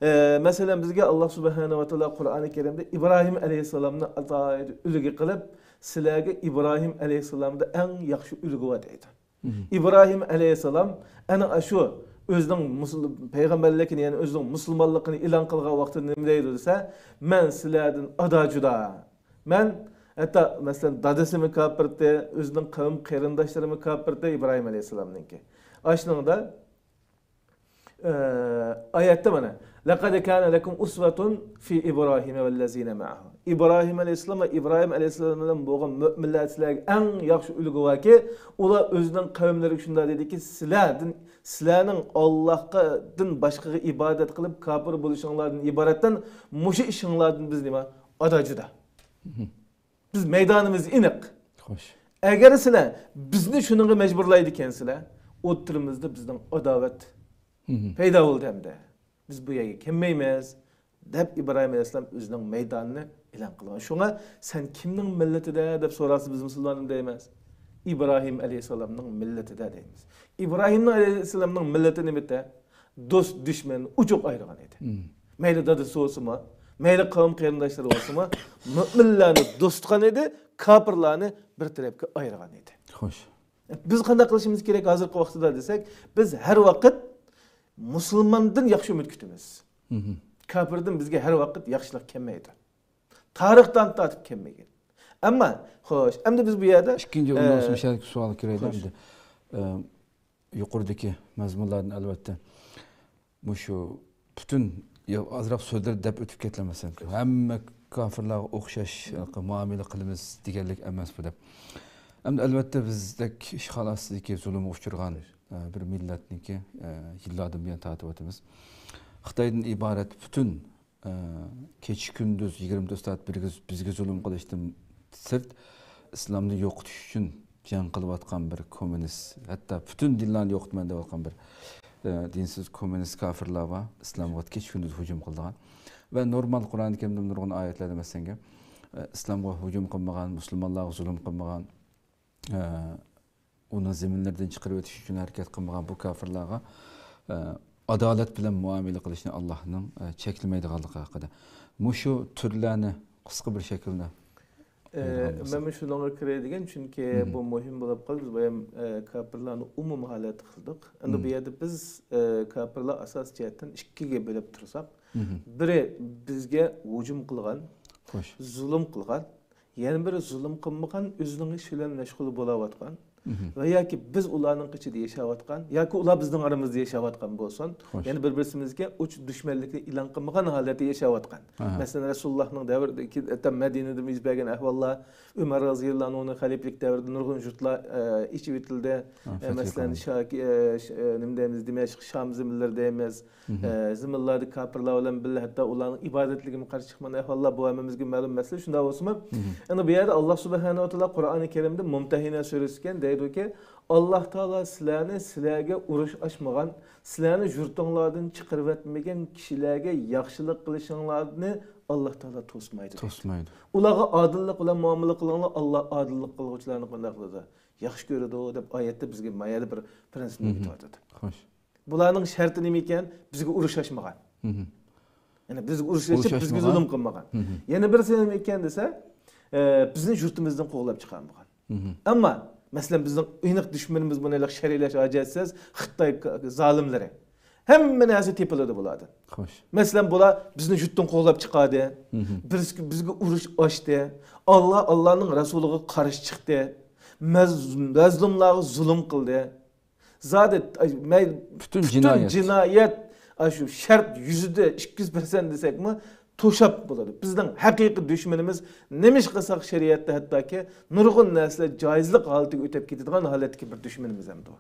ئە، مەسىلەن، بىزگە ئاللا سۇبھانەھۇ ۋە تائالا قۇرئانى كەرىمدە ئىبراھىم ئەلەيھىسسالامنى ئالاھىدە ئۈلگە قىلىپ، سىلەرگە ئىبراھىم ئەلەيھىسسالامدا ئەڭ ياخشى ئۈلگە بار دەيدۇ. ئىبراھىم ئەلەيھىسسالام ئەنە ئاشۇ ئۆزىنىڭ مۇسۇل-، پەيغەمبەرلىكىنى، يەنى ئۆزىنىڭ مۇسۇلمانلىقىنى ئېلان قىلغان ۋاقتىدا نېمە دەيدۇ دېسە، مەن سىلەردىن ئادا جۇدا. مەن ھەتتا، مەسىلەن، دادىسىمۇ كاپىرتى، ئۆزىنىڭ قەۋم قېرىنداشلىرىمۇ كاپىرتى ئىبراھىم ئەلەيھىسسالامنىڭكى. ئاشۇنىڭدا ئايەتتە مانا، لەقەد كانە لەكۇم ئۇسۋەتۇن فى ئىبراھىمە ۋەللەزىنە مەئەھۇ. ئىبراھىم ئەلەيھىسسالام ۋە ئىبراھىم ئەلەيھىسسالام بىلەن بولغان مۆمىنلەردە سىلەرگە ئەڭ ياخشى ئۈلگە باركى، ئۇلار ئۆزىنىڭ قەۋملىرىگە شۇنداق دېدىكى، سىلەردىن، سىلەرنىڭ ئاللاھقىدىن باشقىغا ئىبادەت قىلىپ كاپىر بولۇشۇڭلاردىن ئىبارەتتىن مۇشۇ ئىشىڭلاردىن بىز نېمە؟ ئادا جۇدا. بىز مەيدانىمىز ئېنىق. خوش. ئەگەر سىلەر بىزنى شۇنىڭغا مەجبۇرلايدىكەنسىلەر، ئوتتۇرىمىزدا بىزنىڭ ئاداۋەت پەيدا بولدى ئەمدى. بىز بۇ يەرگە كەلمەيمىز، دەپ ئىبراھىم ئەلەيھىسسالام ئۆزىنىڭ مەيدانىنى ئېلان قىلغان. شۇڭا سەن كىمنىڭ مىللىتىدە دەپ سورالسا، بىز مۇسۇلمان دەيمىز. ئىبراھىم ئەلەيھىسسالامنىڭ مىللىتىدە دەيمىز. ئىبراھىمنىڭ ئەلەيھىسسالامنىڭ مىللىتى نېمىتە؟ دوست، دۈشمەننى ئوچۇق ئايرىغان ئىدى. مەيلى دادىسى بولسىمۇ، مەيلى قەۋم قېرىنداشلىرى بولسىمۇ، مۆمىنلەرنى دوست تۇتقان ئىدى، كاپىرلارنى بىر تەرەپكە ئايرىغان ئىدى. خوش. بىز قانداق قىلىشىمىز كېرەك ھازىرقى ۋاقىتتا دېسەك، بىز ھەر ۋاقىت مۇسۇلماندىن ياخشى ئۈمىد كۈتىمىز. كاپىردىن بىزگە ھەر ۋاقىت ياخشىلىق كەلمەيدۇ. تارىختىن تارتىپ كەلمىگەن. ئەمما، خوش، ئەمدى بىز بۇ يەردە، ئىككىنچى ئۇنىڭ ئە، ئۈچۈن شەرتكە سوئال كىرەيلى خوش. ئەمدى. ئە، يۇقىرىدىكى مەزمۇنلاردىن ئەلۋەتتە مۇشۇ پۈتۈن، يا، ئازراق سۆزلەر دەپ ئۆتۈپ كېتىلمەسەن. ھەممە كاپىرلارغا ئوخشاش مۇئامىلە قىلىمىز دېگەنلىك ئەمەس بۇ دەپ. ئەمدى ئەلۋەتتە بىزدەك ئىشغال ئاستىدىكى زۇلۇمغا ئۇچرىغان، ئە، بىر مىللەتنىڭكى، ئە، يىللاردىن بۇيان تارتىۋاتىمىز. خىتايدىن ئىبارەت پۈتۈن، ئە، كېچە-كۈندۈز يىگىرمە تۆت سائەت بىرگە-، بىزگە زۇلۇم قىلىشتىن سىرت، ئىسلامنى يوقىتىش ئۈچۈن جەڭ قىلىۋاتقان بىر كوممۇنىست، ھەتتا پۈتۈن دىنلارنى يوقىتىمەن دەۋاتقان بىر، ئە، دىنسىز كوممۇنىست كاپىرلار بار، ئىسلامغا كېچە-كۈندۈز ھۇجۇم قىلىدىغان. ۋە نورمال قۇرئانى كەرىمدە نۇرغۇن ئايەتلەردە، مەسىلەن، ئە، ئىسلامغا ھۇجۇم قىلمىغان، مۇسۇلمانلارغا زۇلۇم قىلمىغان، ئە، ئۇنى زېمىنلىرىدىن چىقىرىۋېتىش ئۈچۈن ھەرىكەت قىلمىغان بۇ كاپىرلارغا، ئە، ئادالەت بىلەن مۇئامىلە قىلىشنى ئاللاھنىڭ، ئە، چەكلىمەيدىغانلىقى ھەققىدە. مۇشۇ تۈرلەرنى قىسقا بىر شەكىلدە ئە، بېرىدىغان بولسا. مەن شۇنىڭغا كىرەي دېگەن، چۈنكى بۇ مۇھىم بولۇپ قالدى. بىز بايام ئە، كاپىرلارنى ئومۇمىي ھالەتتە قىلدۇق. ئەمدى بۇ يەردە بىز ئە، كاپىرلار ئاساسىي جەھەتتىن ئىككىگە بۆلۈپ تۇرساق، بىرى بىزگە ھۇجۇم قىلغان، خوش. زۇلۇم قىلغان، يەنە بىرى زۇلۇم قىلمىغان، ئۆزىنىڭ ئىشى بىلەن مەشغۇل بولاۋاتقان ۋە ياكى بىز ئۇلارنىڭ ئىچىدە ياشاۋاتقان ياكى ئۇلار بىزنىڭ ئارىمىزدا ياشاۋاتقان بولسۇن، خوش. يەنە بىر-بىرسىمىزگە ئوچۇق دۈشمەنلىكنى ئېلان قىلمىغان ھالەتتە ياشاۋاتقان. ئاھا. مەسىلەن، رەسۇلۇللاھنىڭ دەۋرىدىكى، ھەتتا مەدىنىدە يۈز بەرگەن ئەھۋاللار، ئۆمەر رازىياللاھۇنىڭ خەلىپىلىك دەۋرىدە نۇرغۇن يۇرتلار ئە، ئېچىۋېتىلدى. ھە، ئە، فەتھى مەسىلەن، قىلىندى. شاكى، ئە، ش-، ئە، نېمە دەيمىز، دىمەشق، شام زېمىنلىرى دەيمىز. ئە، زېمىنلاردا كاپىرلار بىلەن بىللە ھەتتا ئۇلارنىڭ ئىبادەتلىرىگىمۇ قارشى چىققان ئەھۋاللار، بۇ ھەممىمىزگە مەلۇم مەسىلە. شۇنداق بولسىمۇ، ئەنە بۇ يەردە ئاللا سۇبھانەھۇ ۋە تائالا قۇرئانى كەرىمدە مۇمتەھىنە سۈرىسى ئىكەن، دەيدۇكى، ئاللا تائالا سىلەرنى سىلەرگە ئۇرۇش ئاچمىغان، سىلەرنى يۇرتۇڭلاردىن چىقىرىۋەتمىگەن كىشىلەرگە ياخشىلىق قىلىشىڭلارنى ئاللا تائالا توسمايدۇ، دەيدۇ. توسمايدۇ. ئۇلارغا ئادىللىق بىلەن مۇئامىلە قىلىڭلار، ئاللا ئادىللىق قىلغۇچىلارنى قانداق قىلىدۇ؟ ياخشى كۆرىدۇ، دەپ ئايەتتە بىزگە ما يەردە بىر پرىنسىپنى ئۆگىتىۋاتىدۇ. خوش. بۇلارنىڭ شەرتى نېمە ئىكەن؟ بىزگە ئۇرۇش ئاچمىغان. يەنى بىزگە ئۇرۇش ئېچىپ، بىزگە زۇلۇم قىلمىغان. يەنە بىرسى نېمە ئىكەن دېسە، ئە، بىزنى يۇرتىمىزدىن قوغلاپ چىقارمىغان. ئەمما، مەسىلەن، بىزنىڭ ئېنىق دۈشمىنىمىز، بۇنى ھېلىقى شەرھلەش ھاجەتسىز، خىتاي ك-، زالىملىرى. ھەممە نەرسە تېپىلىدۇ بۇلاردىن. خوش. مەسىلەن، بۇلار بىزنى يۇرتتىن قوغلاپ چىقاردى. بىز، بىزگە ئۇرۇش ئاچتى. ئاللا، ئاللانىڭ رەسۇلىغا قارشى چىقتى. مەز-، مەزلۇملارغا زۇلۇم قىلدى. زادى، ئاي، مەي-، پۈتۈن جىنايەت. جىنايەت، ئاشۇ شەرت يۈزىدە ئىككى يۈز پىرسەنت دېسەكمۇ، توشاپ بولىدۇ. بىزنىڭ ھەقىقىي دۈشمىنىمىز نېمە ئىش قىلساق شەرىئەتتە ھەتتاكى نۇرغۇن نەرسىلەر جايىزلىق ھالىتىگە ئۆتۈپ كېتىدىغان ھالەتتىكى بىر دۈشمىنىمىز ھەمدە.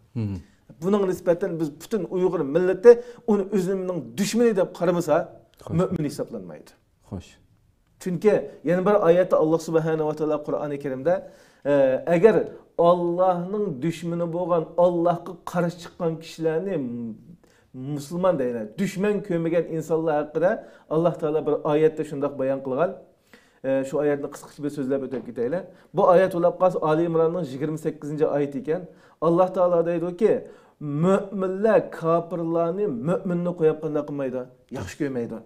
بۇنىڭغا نىسبەتەن بىز پۈتۈن ئۇيغۇر مىللىتى ئۇنى ئۆزىنىڭ دۈشمىنى دەپ قارىمىسا، خوش. مۆمىن ھېسابلانمايدۇ. خوش. چۈنكى يەنە بىر ئايەتتە ئاللا سۇبھانەھۇ ۋە تائالا قۇرئانى كەرىمدە، ئە، ئەگەر ئاللانىڭ دۈشمىنى بولغان، ئاللاغا قارشى چىققان كىشىلەرنى مۇسۇلمان دەيلى، دۈشمەن كۆرمىگەن ئىنسانلار ھەققىدە ئاللا تائالا بىر ئايەتتە شۇنداق بايان قىلغان. ئە، شۇ ئايەتنى قىسقىچە بىر سۆزلەپ ئۆتۈپ كېتەيلى. بۇ ئايەت بولۇپ قالسا، ئالى ئىمراننىڭ يىگىرمە سەككىزىنچى ئايىتى ئىكەن. ئاللا تائالا دەيدۇكى، مۆمىنلەر كاپىرلارنى مۆمىننى قويۇپ قانداق قىلمايدۇ؟ ياخشى كۆرمەيدۇ.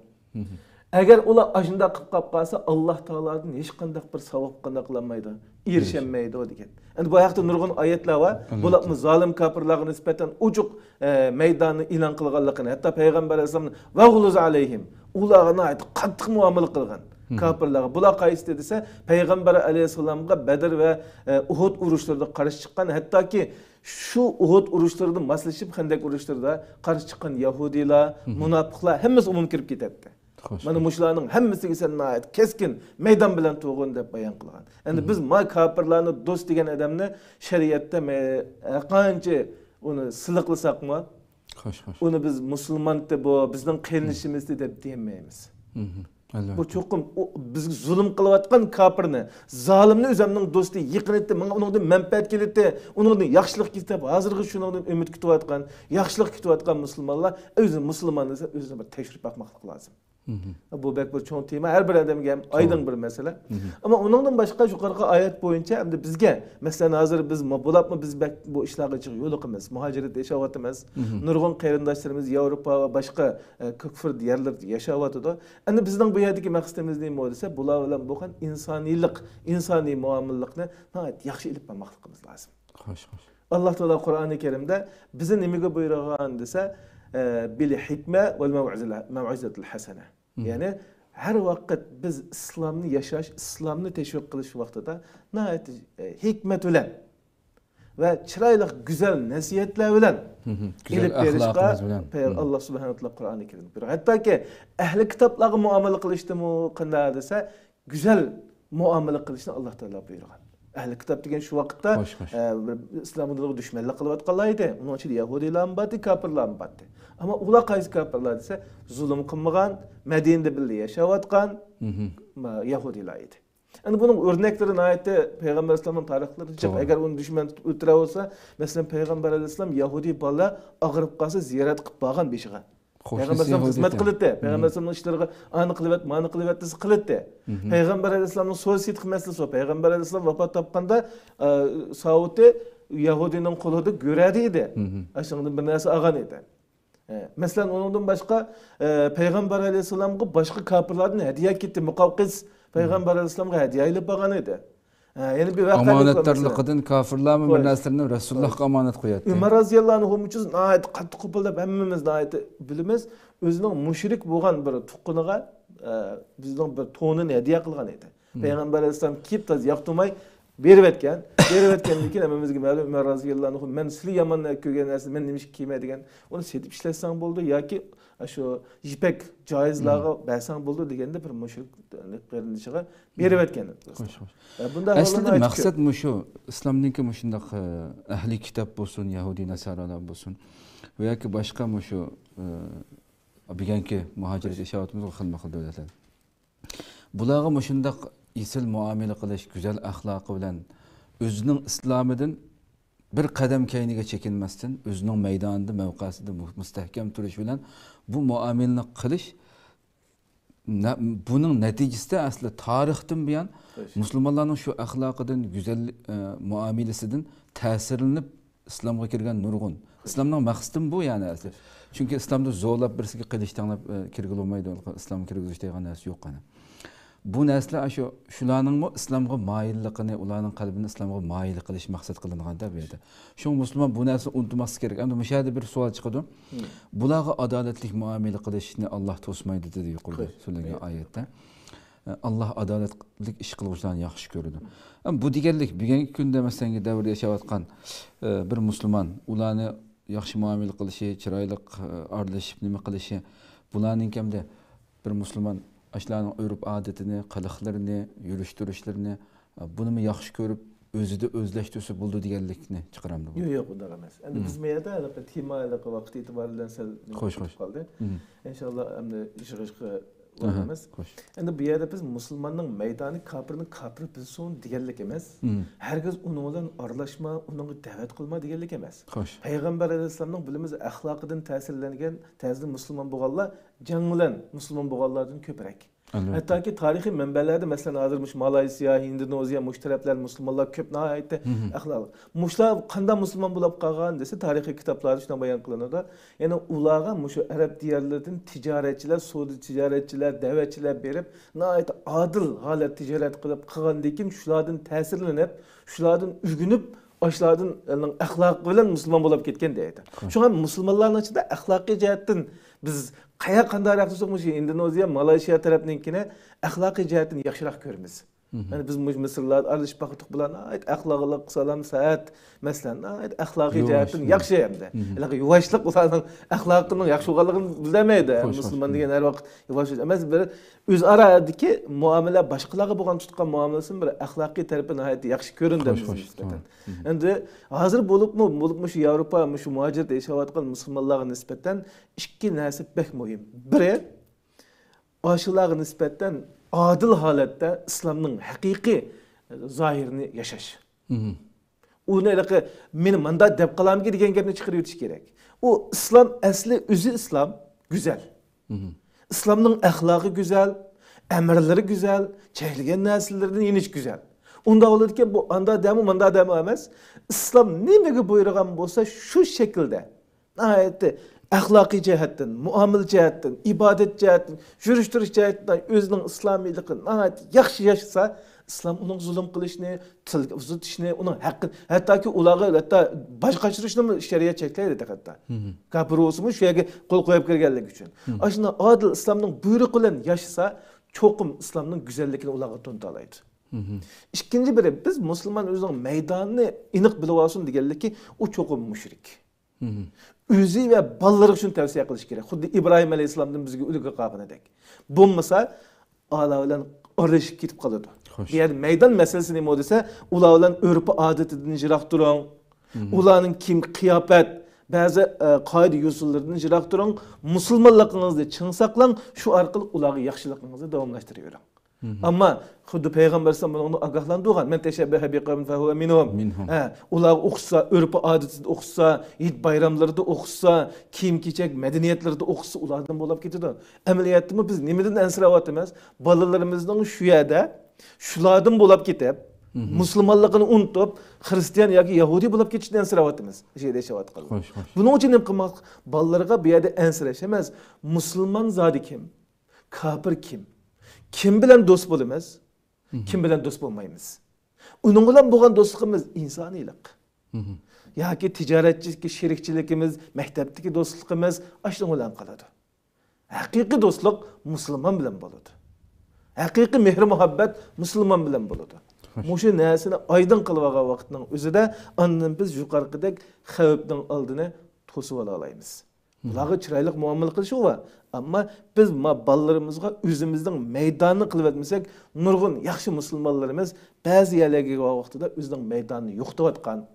ئەگەر ئۇلار ئاشۇنداق قىلىپ قاپ قالسا، ئاللا تائالادىن ھېچقانداق بىر ساۋاب قانداق قىلالمايدۇ، ئېرىشەلمەيدۇ دېگەن. ئەمدى بۇ ھەقتە نۇرغۇن ئايەتلەر بار. بۇلارمۇ زالىم كاپىرلارغا نىسبەتەن ئوچۇق، ئە، مەيداننى ئېلان قىلغانلىقىنى، ھەتتا پەيغەمبەر ئەلەيھىسسالامنى ۋەغلۇز ئەلەيھىم، ئۇلارغا ناھايىتى قاتتىق مۇئامىلە قىلغان كاپىرلارغا. بۇلار قايسى دېسە، پەيغەمبەر ئەلەيھىسسالامغا بەدر ۋە، ئە، ئۇھۇد ئۇرۇشلىرىدا قارشى چىققان، ھەتتاكى شۇ ئۇھۇد ئۇرۇشلىرىدا ماسلىشىپ، خەندەك ئۇرۇشلىرىدا قارشى چىققان يەھۇدىيلار، مۇناپىقلار ھەممىسى ئومۇم كىرىپ كېتەتتى. مانا مۇشۇلارنىڭ ھەممىسىگە سەن ناھايىتى كەسكىن مەيدان بىلەن تۇرغىن دەپ بايان قىلغان. ئەمدى بىز ما كاپىرلارنى دوست دېگەن ئادەمنى شەرىئەتتە مە-، ھەرقانچە ئۇنى سىلىقلىساقمۇ، خوش، خوش. ئۇنى بىز مۇسۇلمانتى بۇ، بىزنىڭ قېرىندىشىمىزتى دەپ دېيەلمەيمىز. بۇ ئەلۋەتتە. چوقۇم ئۇ بىزگە زۇلۇم قىلىۋاتقان كاپىرنى، زالىمنى ئۆزۈمنىڭ دوستى، يېقىنىتى، ماڭا ئۇنىڭدىن مەنپەئەت كېلىتى، ئۇنىڭدىن ياخشىلىق كېتىپ، ھازىرغىچە شۇنىڭدىن ئۈمىد كۈتۈۋاتقان، ياخشىلىق كۈتۈۋاتقان مۇسۇلمانلار ئۆزىنى مۇسۇلمان دېسە، ئۆزىنى بىر تەكشۈرۈپ باقماقلىق لازىم. بۇ بەك بىر چوڭ تېما، ھەر بىر ئادەمگە ھەم ئايدىڭ بىر مەسىلە. ئەمما ئۇنىڭدىن باشقا يۇقىرىقى ئايەت بويىچە ئەمدى بىزگە، مەسىلەن، ھازىر بىز مۇ-، بولۇپمۇ بىز بەك بۇ ئىشلارغا جىق يولۇقىمىز، مۇھاجىرەتتە ياشاۋاتىمىز. نۇرغۇن قېرىنداشلىرىمىز ياۋروپا ۋە باشقا، ئە، كۇفر يەرلىرىدە ياشاۋاتىدۇ. ئەمدى بىزنىڭ بۇ يەردىكى مەقسىتىمىز نېمە دېسە، بۇلار بىلەن بولغان ئىنسانىيلىق، ئىنسانىي مۇئامىلىلىقنى ناھايىتى ياخشى ئېلىپ بارماقلىقىمىز لازىم. خوش، خوش. ئاللا تائالا قۇرئانى كەرىمدە بىزنى نېمىگە بۇيرۇغان دېسە، ئە، بىل ھىكمە ۋەل مەۋئىزەتىل ھەسەنە. يەنى ھەر ۋاقىت بىز ئىسلامنى ياشاش، ئىسلامنى تەشۋىق قىلىش ۋاقتىدا ناھايىتى، ئە، ھېكمەت بىلەن ۋە چىرايلىق گۈزەل نەسىھەتلەر بىلەن ئېلىپ بېرىشقا پەيغەمبەر ئاللا سۇبھانەھۇ ۋە تائالا قۇرئانى كەرىمدە بۇيرۇغان. ھەتتاكى ئەھلى كىتابلارغا مۇئامىلە قىلىشتىمۇ قانداق دېسە، گۈزەل مۇئامىلە قىلىشنى ئاللا تائالا بۇيرۇغان. ئەھلى كىتاب دېگەن شۇ ۋاقىتتا، خوش، خوش. ئە، بىر ئىسلام دىنىغا دۈشمەنلىك قىلىۋاتقانلار ئىدى. ئۇنىڭ ئىچىدە يەھۇدىيلارمۇ بار ئىدى، كاپىرلارمۇ بار ئىدى. ئەمما ئۇلار قايسى كاپىرلار دېسە، زۇلۇم قىلمىغان، مەدىنىدە بىللە ياشاۋاتقان، ما، يەھۇدىيلار ئىدى. ئەمدى بۇنىڭ ئۆرنەكلىرى ناھايىتى پەيغەمبەر ئەلەيھىسسالامنىڭ تارىخلىرىدا جىق. ئەگەر ئۇنى دۈشمەن ئۆلتۈرۈۋالسا، مەسىلەن، پەيغەمبەر ئەلەيھىسسالام يەھۇدىي بالىلار ئاغرىپ قالسا زىيارەت قىلىپ بارغان بېشىغا. پەيغەمبەر ئەلەيھىسسالام خىزمەت قىلاتتى. پەيغەمبەر ئەلەيھىسسالامنىڭ ئىشلىرىغا ئانى قىلىۋەت، مانى قىلىۋەت دېسە قىلاتتى. پەيغەمبەر ئەلەيھىسسالامنىڭ سودا سېتىق مەسىلىسى بار. پەيغەمبەر ئەلەيھىسسالام ۋاپات تاپقاندا، ئە، ساۋۇتى يەھۇدىينىڭ قولىدا گۆرەدە ئىدى. ئاشۇنىڭدىن بىر نەرسە ئالغان ئىدى. ئە، مەسىلەن، ئۇنىڭدىن باشقا، ئە، پەيغەمبەر ئەلەيھىسسالامغا باشقا كاپىرلاردىن ھەدىيە كەتتى. مۇقەۋقىس پەيغەمبەر ئەلەيھىسسالامغا ھەدىيە ئېلىپ بارغان ئىدى. ئە، يەنە بىر ۋەقەلىك بار مەسىلەن. ئامانەتدارلىقىدىن كاپىرلارمۇ بىر قوي. نەرسىلەرنى رەسۇلۇللاھقا ئامانەت قوياتتى. ئۆمەر رازىياللاھۇ ئەنھۇ ئۈچۈن ناھايىتى قاتتىق قوپۇلدى دەپ ھەممىمىز ناھايىتى بىلىمىز. ئۆزىنىڭ مۇشرىك بولغان بىر تۇغقىنىغا، ئە، بىزنىڭ بىر تونىنى ھەدىيە قىلغان ئىدى. پەيغەمبەر ئەلەيھىسسالام كىيىپ تازا ياقتۇرماي بېرىۋەتكەن. بېرىۋەتكەندىن كېيىن ھەممىمىزگە مەلۇم، ئۆمەر رازىياللاھۇ ئەنھۇ، «مەن سىلى يامان كۆرگەن نەرسىنى مەن نېمىشقا كىيمەي؟» دېگەن. «ئۇنى سېتىپ ئىشلەتسەڭ بولىدۇ ياكى شۇ يىپەك جاھىزلارغا بەرسەڭ بولىدۇ» دېگەندە بىر مۇشرىك قېرىندىشىغا بېرىۋەتكەن. خوش، خوش. ئە، بۇنداق ئەسلىدە مەقسەت مۇشۇ، ئىسلامنىڭكى مۇشۇنداق، ئە، ئەھلى كىتاب بولسۇن، يەھۇدىي ناسارالار بولسۇن ۋە ياكى باشقا مۇشۇ، ئە، بۈگۈنكى مۇھاجىرەت ياشاۋاتىمىزغۇ خىلمۇ خىل دۆلەتلەر. بۇلارغا مۇشۇنداق ئېسىل مۇئامىلە قىلىش، گۈزەل ئەخلاقى بىلەن ئۆزىنىڭ ئىسلامىدىن بىر قەدەم كەينىگە چېكىنمەستىن، ئۆزىنىڭ مەيدانىدا، مەۋقەسىدە مۇ-، مۇستەھكەم تۇرۇش بىلەن بۇ مۇئامىلىنى قىلىش، نە-، بۇنىڭ نەتىجىسىدە ئەسلى تارىختىن بۇيان مۇسۇلمانلارنىڭ شۇ ئەخلاقىدىن، گۈزەل، ئە، مۇئامىلىسىدىن تەسىرلىنىپ ئىسلامغا كىرگەن نۇرغۇن. ئىسلامنىڭ مەقسىتىمۇ بۇ، يەنى ئەسلى. چۈنكى ئىسلامدا زورلاپ بىرسىگە قىلىچ تەڭلەپ، ئە، كىرگىلى بولمايدۇ، ئىسلامغا كىرگۈزۈش دېگەن نەرسە يوق، قېنى. بۇ نەرسىلەر شۇ، شۇلارنىڭمۇ ئىسلامغا مايىللىقىنى، ئۇلارنىڭ قەلبىنى ئىسلامغا مايىل قىلىش مەقسەت قىلىنغاندا بۇ يەردە. شۇڭا مۇسۇلمان بۇ نەرسىنى ئۇنتۇماسلىقى كېرەك. ئەمدى مۇشۇ يەردە بىر سوئال چىقىدۇ. بۇلارغا ئادالەتلىك مۇئامىلە قىلىشنى ئاللاھ توسمايدۇ دېدى يۇقىرىدا سۆزلەنگەن ئايەتتە. ئاللاھ ئادالەتلىك ئىش قىلغۇچىلارنى ياخشى كۆرىدۇ. ئەمما بۇ دېگەنلىك، بۈگۈنكى كۈندە، مەسىلەن، دەۋردە ياشاۋاتقان، ئە، بىر مۇسۇلمان، ئۇلارنى ياخشى مۇئامىلە قىلىشى، چىرايلىق، ئە، ئارىلىشىپ نېمە قىلىشى، بۇلارنىڭكى ئەمدى بىر مۇسۇلمان ئاشۇلارنىڭ ئۆرپ-ئادىتىنى، قىلىقلىرىنى، يۈرۈش-تۇرۇشلىرىنى، ئە، بۇنىمۇ ياخشى كۆرۈپ، ئۆزىدە ئۆزلەشتۈرسە بولىدۇ دېگەنلىكنى چىقىرامدۇ بۇ؟ يوق، يوق، ئۇنداق ئەمەس. ئەمدى بىز بۇ يەردە ھېلىقى تېما، ھېلىقى ۋاقىت ئېتىبارى بىلەن سەل نېمە خوش، كېتىپ قالدى. ئىنشاللا، ئەمدى يىغىشقا ئاھا، ئۇيغۇنىمىز. خوش. ئەمدى بۇ يەردە بىز مۇسۇلماننىڭ مەيدانى كاپىرنى كاپىر بىلسۇن دېگەنلىك ئەمەس. ھەرگىز ئۇنىڭ بىلەن ئارىلاشما، ئۇنىڭغا دەۋەت قىلما دېگەنلىك ئەمەس. خوش. پەيغەمبەر ئەلەيھىسسالامنىڭ بىلىمىز ئەخلاقىدىن تەسىرلەنگەن، تەزىدىن مۇسۇلمان بولغانلار جەڭ بىلەن مۇسۇلمان بولغانلاردىن كۆپرەك. ئەلۋەتتە. ھەتتاكى تارىخىي مەنبەلەردە، مەسىلەن، ھازىر مۇشۇ مالايسىيا، ھىندونېزىيە، مۇشۇ تەرەپلەر مۇسۇلمانلار كۆپ ناھايىتى ئەخلاق. مۇشۇلار قانداق مۇسۇلمان بولۇپ قالغان دېسە، تارىخىي كىتابلاردا شۇنداق بايان قىلىنىدۇ. يەنى ئۇلارغا مۇشۇ ئەرەب دىيارلىرىدىن تىجارەتچىلەر، سودا تىجارەتچىلەر، دەۋەتچىلەر بېرىپ، ناھايىتى ئادىل ھالەت تىجارەت قىلىپ قىلغاندىن كېيىن، شۇلاردىن تەسىرلىنىپ، شۇلاردىن ئۆگىنىپ، ئاشۇلاردىن ئەخلاقى بىلەن مۇسۇلمان بولۇپ كەتكەن دەيدۇ. شۇڭا مۇسۇلمانلارنىڭ ئىچىدە ئەخلاقىي جەھەتتىن بىز قايا قانداقراق تۇرساق، مۇشۇ ئىندونېزىيە، مالايشىيا تەرەپنىڭكىنى ئەخلاقىي جەھەتتىن ياخشىراق كۆرىمىز. يەنى بىز مۇشۇ مىسىرلاردا ئارىلىشىپ باقتۇق، بۇلار ناھايىتى ئەخلاقلىق، سالام، سەئەت، مەسىلەن، ناھايىتى ئەخلاقىي جەھەتتىن ياخشى ھەمدە. ھېلىقى يۇۋاشلىق ئۇلارنىڭ ئەخلاقىنىڭ ياخشى بولغانلىقىنى بىلدۈرمەيدۇ. مۇسۇلمان دېگەن ھەر ۋاقىت يۇۋاش ئەمەس، بىر ئۆزئارادىكى مۇئامىلە، باشقىلارغا بولغان تۇتقان مۇئامىلىسىمۇ بىر ئەخلاقىي تەرىپى ناھايىتى ياخشى كۆرۈندى بىزگە نىسبەتەن. ئەمدى ھازىر بولۇپمۇ، بولۇپمۇ شۇ ياۋروپا، مۇشۇ مۇھاجىرەتتە ياشاۋاتقان مۇسۇلمانلارغا نىسبەتەن ئىككى نەرسە بەك مۇھىم. بىرى، ئاشۇلارغا نىسبەتەن ئادىل ھالەتتە ئىسلامنىڭ ھەقىقىي زاھىرىنى ياشاش. ئۇنى ھېلىقى مېنى مانداق دەپ قالامىكىن دېگەن گەپنى چىقىرىۋېتىش كېرەك. ئۇ ئىسلام ئەسلى ئۆزى ئىسلام گۈزەل. ئىسلامنىڭ ئەخلاقى گۈزەل، ئەمىرلىرى گۈزەل، چەكلىگەن نەرسىلىرىدىن يېنىش گۈزەل. ئۇنداق بولىدىكەن، بۇ ئاندا دەمۇ، ماندا دەمۇ ئەمەس. ئىسلام نېمىگە بۇيرۇغان بولسا، شۇ شەكىلدە ناھايىتى ئەخلاقىي جەھەتتىن، مۇئامىلە جەھەتتىن، ئىبادەت جەھەتتىن، يۈرۈش-تۇرۇش جەھەتتىن ئۆزىنىڭ ئىسلامىيلىقىنى ناھايىتى ياخشى ياشىسا، ئىسلام ئۇنىڭغا زۇلۇم قىلىشنى، تىلغا ئۇزىتىشنى، ئۇنىڭ ھەققىنى، ھەتتاكى ئۇلارغا ھەتتا باج قاچۇرۇشنىمۇ شەرىئەت چەكلەيدۇ ھەتتا. كاپىر بولسىمۇ شۇ يەرگە قول قويۇپ كىرگەنلىكى ئۈچۈن. ئاشۇنداق ئادىل ئىسلامنىڭ بۇيرۇقى بىلەن ياشىسا، چوقۇم ئىسلامنىڭ گۈزەللىكىنى ئۇلارغا تونۇتالايدۇ. ئىككىنچى بىرى، بىز مۇسۇلمان ئۆزىنىڭ مەيدانىنى ئېنىق بىلىۋالسۇن دېگەنلىكى، ئۇ چوقۇم مۇشرىك. ئۆزى ۋە بالىلىرىغا شۇنى تەۋسىيە قىلىش كېرەك. خۇددى ئىبراھىم ئەلەيھىسسالامدىن بىزگە ئۈلگە قالغىنىدەك. بولمىسا، ئۇلار بىلەن ئارىلىشىپ كېتىپ قالىدۇ. خوش. بۇ يەردە مەيدان مەسىلىسى نېمە دېسە، ئۇلار بىلەن ئۆرپ-ئادىتىدىن يىراق تۇرۇڭ. ئۇلارنىڭ كىيىم-قىياپەت، بەزى، ئە، قائىدە-يوسۇنلىرىدىن يىراق تۇرۇڭ. مۇسۇلمانلىقىڭىزنى چىڭ ساقلاڭ، شۇ ئارقىلىق ئۇلارغا ياخشىلىقىڭىزنى داۋاملاشتۇرۇۋېرىڭ. ئەمما خۇددى پەيغەمبەر ئەلەيھىسسالام بۇنىڭدىن ئاگاھلاندۇرغان، «مەن تەشەببەھە بىقەۋمىن فەھۇۋە مىنھۇم.» ھە، ئۇلارغا ئوخشىسا، ئۆرپ-ئادىتىدە ئوخشىسا، ھېيت-بايراملىرىدا ئوخشىسا، كىيىم-كېچەك مەدەنىيەتلىرىدە ئوخشىسا، ئۇلاردىن بولاپ كېتىدۇ. ئەمەلىيەتتىمۇ بىز نېمىدىن ئەنسىرەۋاتىمىز؟ بالىلىرىمىزنىڭ شۇ يەردە شۇلاردىن بولاپ كېتىپ، مۇسۇلمانلىقىنى ئۇنتۇپ، خىرىستىيان ياكى يەھۇدىي بولۇپ كېتىشىدىن ئەنسىرەۋاتىمىز. شۇ يەردە ياشاۋاتقانلار. خوش، خوش. بۇنىڭ ئۈچۈن نېمە قىلماق؟ بالىلارغا بۇ يەردە ئەنسىرەش ئەمەس، مۇسۇلمان زادى كىم؟ كاپىر كىم؟ كىم بىلەن دوست بولىمىز؟ كىم بىلەن دوست بولمايمىز؟ ئۇنىڭ بىلەن بولغان دوستلۇقىمىز ئىنسانىيلىق. ياكى تىجارەتچىلىك، شېرىكچىلىكىمىز، مەكتەپتىكى دوستلۇقىمىز ئاشۇنىڭ بىلەن قالىدۇ. ھەقىقىي دوستلۇق مۇسۇلمان بىلەن بولىدۇ. ھەقىقىي مېھىر-مۇھەببەت مۇسۇلمان بىلەن بولىدۇ. خوش. مۇشۇ نەرسىنى ئايدىڭ قىلىۋالغان ۋاقىتنىڭ ئۆزىدە ئاندىن بىز يۇقىرىقىدەك خەۋپنىڭ ئالدىنى توسۇۋالالايمىز. بۇلارغا چىرايلىق مۇئامىلە قىلىشىغۇ بار. ئەمما بىز ما بالىلىرىمىزغا ئۆزىمىزنىڭ مەيدانىنى قىلىۋەتمىسەك، نۇرغۇن ياخشى مۇسۇلمانلىرىمىز بەزى يەرلەرگە بارغان ۋاقتىدا ئۆزىنىڭ مەيدانىنى يوقىتىۋاتقان،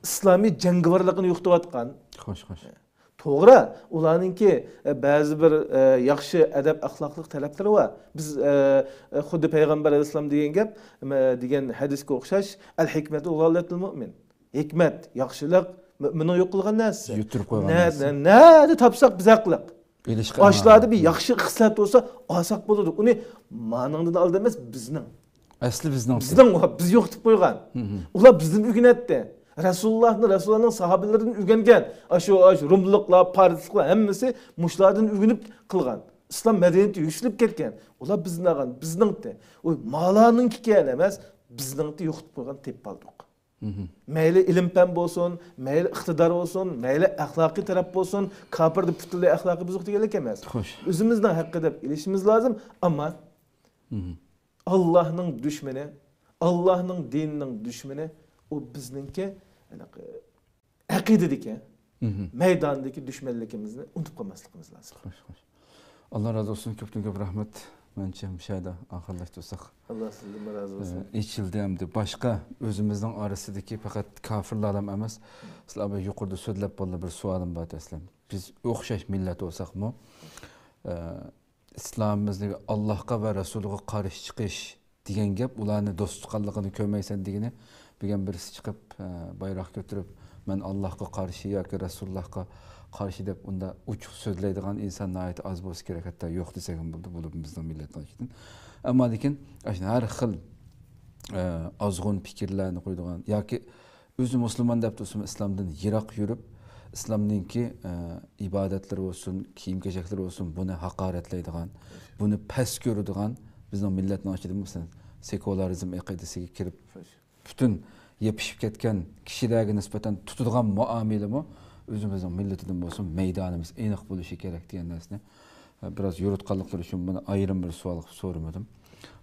ئىسلامىي جەڭگىۋارلىقىنى يوقىتىۋاتقان. خوش، خوش. توغرا، ئۇلارنىڭكى، ئە، بەزى بىر، ئە، ياخشى ئەدەپ-ئەخلاقلىق تەرەپلىرى بار. بىز، ئە، ئە، خۇددى پەيغەمبەر ئەلەيھىسسالام دېگەن گەپ، ئە، دېگەن ھەدىسكە ئوخشاش، «ئەل ھېكمەتۇ غاللەتۇل مۇئمىن.» ھېكمەت، ياخشىلىق، مۆمىننىڭ يوق قىلغان نەرسىسى. يۈتتۈرۈپ قويغان نەردە، نەرسە. نەدە تاپساق بىز ھەقلىق. ئېلىشقا ئاشۇلاردا ئەمەل. بىر ياخشى خىسلەت بولسا، ئالساق بولىدۇ. ئۇنى مانىڭدىن ئالدى ئەمەس، بىزنىڭ. ئەسلى بىزنىڭ. بىزنىڭ ئۇ، بىز يوقىتىپ قويغان. ئۇلار بىزدىن ئۆگىنەتتى. رەسۇلۇللاھنى، رەسۇلۇللاھنىڭ ساھابىلىرىدىن ئۆگەنگەن. ئاشۇ، ئاشۇ روملۇقلار، پارسلىقلار ھەممىسى مۇشۇلاردىن ئۆگىنىپ قىلغان. ئىسلام مەدەنىيىتى يۈكسىلىپ كەتكەن. ئۇلار بىزدىن ئالغان، بىزنىڭتى. ئۇ مالارنىڭكى ئىكەن ئەمەس، بىزنىڭتى يوقىتىپ قويغان تېپىپ ئالدۇق. مەيلى ئىلىم-پەن بولسۇن، مەيلى ئىقتىدار بولسۇن، مەيلى ئەخلاقىي تەرەپ بولسۇن، كاپىردا پۈتۈنلەي ئەخلاقى بۇزۇق دېگەنلىك ئەمەس. خوش. ئۆزىمىزنىڭ ھەققى دەپ ئېلىشىمىز لازىم، ئەمما ئاللاھنىڭ دۈشمىنى، ئاللاھنىڭ دىنىنىڭ دۈشمىنى، ئۇ بىزنىڭكى، ھېلىقى، ئەقىدىدىكى، مەيداندىكى دۈشمەنلىكىمىزنى ئۇنتۇپ قالماسلىقىمىز لازىم. خوش، خوش. ئاللا رازى بولسۇن، كۆپتىن كۆپ رەھمەت. مەنچە مۇشۇ يەردە ئاخىرلاشتۇرساق. ئاللا سىزدىنمۇ رازى بولسۇن. ئېچىلدى ئەمدى. باشقا ئۆزىمىزنىڭ ئارىسىدىكى پەقەت كاپىرلارلا ئەمەس. سىلەر بىر يۇقىرىدا سۆزلەپ بولدى، بىر سوئالىم بار دەسلەپ. بىز ئوخشاش مىللەت بولساقمۇ، ئە، ئىسلامىمىزنى ئاللاھقا ۋە رەسۇلىغا قارشى چىقىش دېگەن گەپ، ئۇلارنى دوست تۇتقانلىقىنى كۆرمەيسەن دېگىنى، بۈگۈن بىرسى چىقىپ، ئە، بايراق كۆتۈرۈپ، «مەن ئاللاھقا قارشى ياكى رەسۇلۇللاھقا قارشى» دەپ، ئۇنداق ئوچۇق سۆزلەيدىغان ئىنسان ناھايىتى ئاز بولسا كېرەك، ھەتتا يوق دېسەك ھەم بولىدۇ، بولۇپ بىزنىڭ مىللەتنىڭ ئىچىدىن. ئەمما لېكىن، ئاشۇ ھەر خىل، ئە، ئازغۇن پىكىرلەرنى قويىدىغان ياكى ئۆزى مۇسۇلمان دەپ تۇرسىمۇ، ئىسلامدىن يىراق يۈرۈپ، ئىسلامنىڭكى، ئە، ئىبادەتلىرى بولسۇن، كىيىم-كېچەكلىرى بولسۇن، بۇنى ھاقارەتلەيدىغان، بۇنى پەس كۆرىدىغان، بىزنىڭ مىللەتنىڭ ئىچىدە، مەسىلەن، سېكۇلارىزم ئەقىدىسىگە كىرىپ، پۈتۈن يېپىشىپ كەتكەن كىشىلەرگە نىسبەتەن تۇتىدىغان مۇئامىلىمۇ ئۆزىمىزنىڭ مىللىتىدىن بولسۇن، مەيدانىمىز ئېنىق بولۇشى كېرەك دېگەن نەرسىنى بىراز يورۇتقانلىقلىرى ئۈچۈن بۇنى ئايرىم بىر سوئال قىلىپ سورىمىدىم.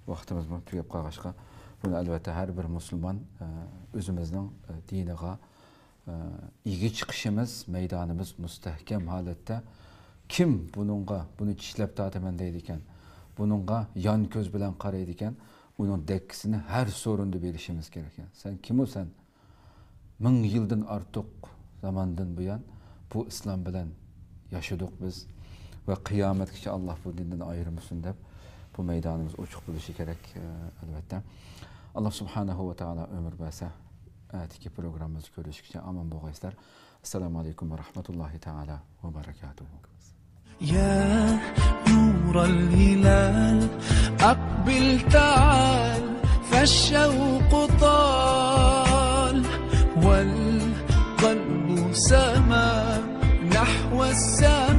ۋاقتىمىزمۇ تۈگەپ قالغاچقا، بۇنى ئەلۋەتتە ھەر بىر مۇسۇلمان، ئە، ئۆزىمىزنىڭ، ئە، دىنىغا، ئە، ئىگە چىقىشىمىز، مەيدانىمىز مۇستەھكەم ھالەتتە. كىم بۇنىڭغا، بۇنى چىشلەپ تارتىمەن دەيدىكەن، بۇنىڭغا يان كۆز بىلەن قارايدىكەن، ئۇنىڭ دەككىسىنى ھەر سورۇندا بېرىشىمىز كېرەك. سەن كىمۇ سەن؟ مىڭ يىلدىن ئارتۇق زاماندىن بۇيان بۇ ئىسلام بىلەن ياشىدۇق بىز ۋە قىيامەتكىچە ئاللا بۇ دىندىن ئايرىمىسۇن دەپ، بۇ مەيدانىمىز ئوچۇق بولۇشى كېرەك، ئە، ئەلۋەتتە. ئاللا سۇبھانەھۇ ۋە تائالا ئۆمۈر بەرسە، ئەتىكى پروگراممىمىزدا كۆرۈشكىچە ئامان بولغايسىلەر. ئەسسالامۇ ئەلەيكۇم ۋە رەھمەتۇللاھى تائالا ۋە بەرەكاتۇھۇ. يا نور الهلال، أقبل تعال، فالشوق طال، والقلب سما نحو السماء.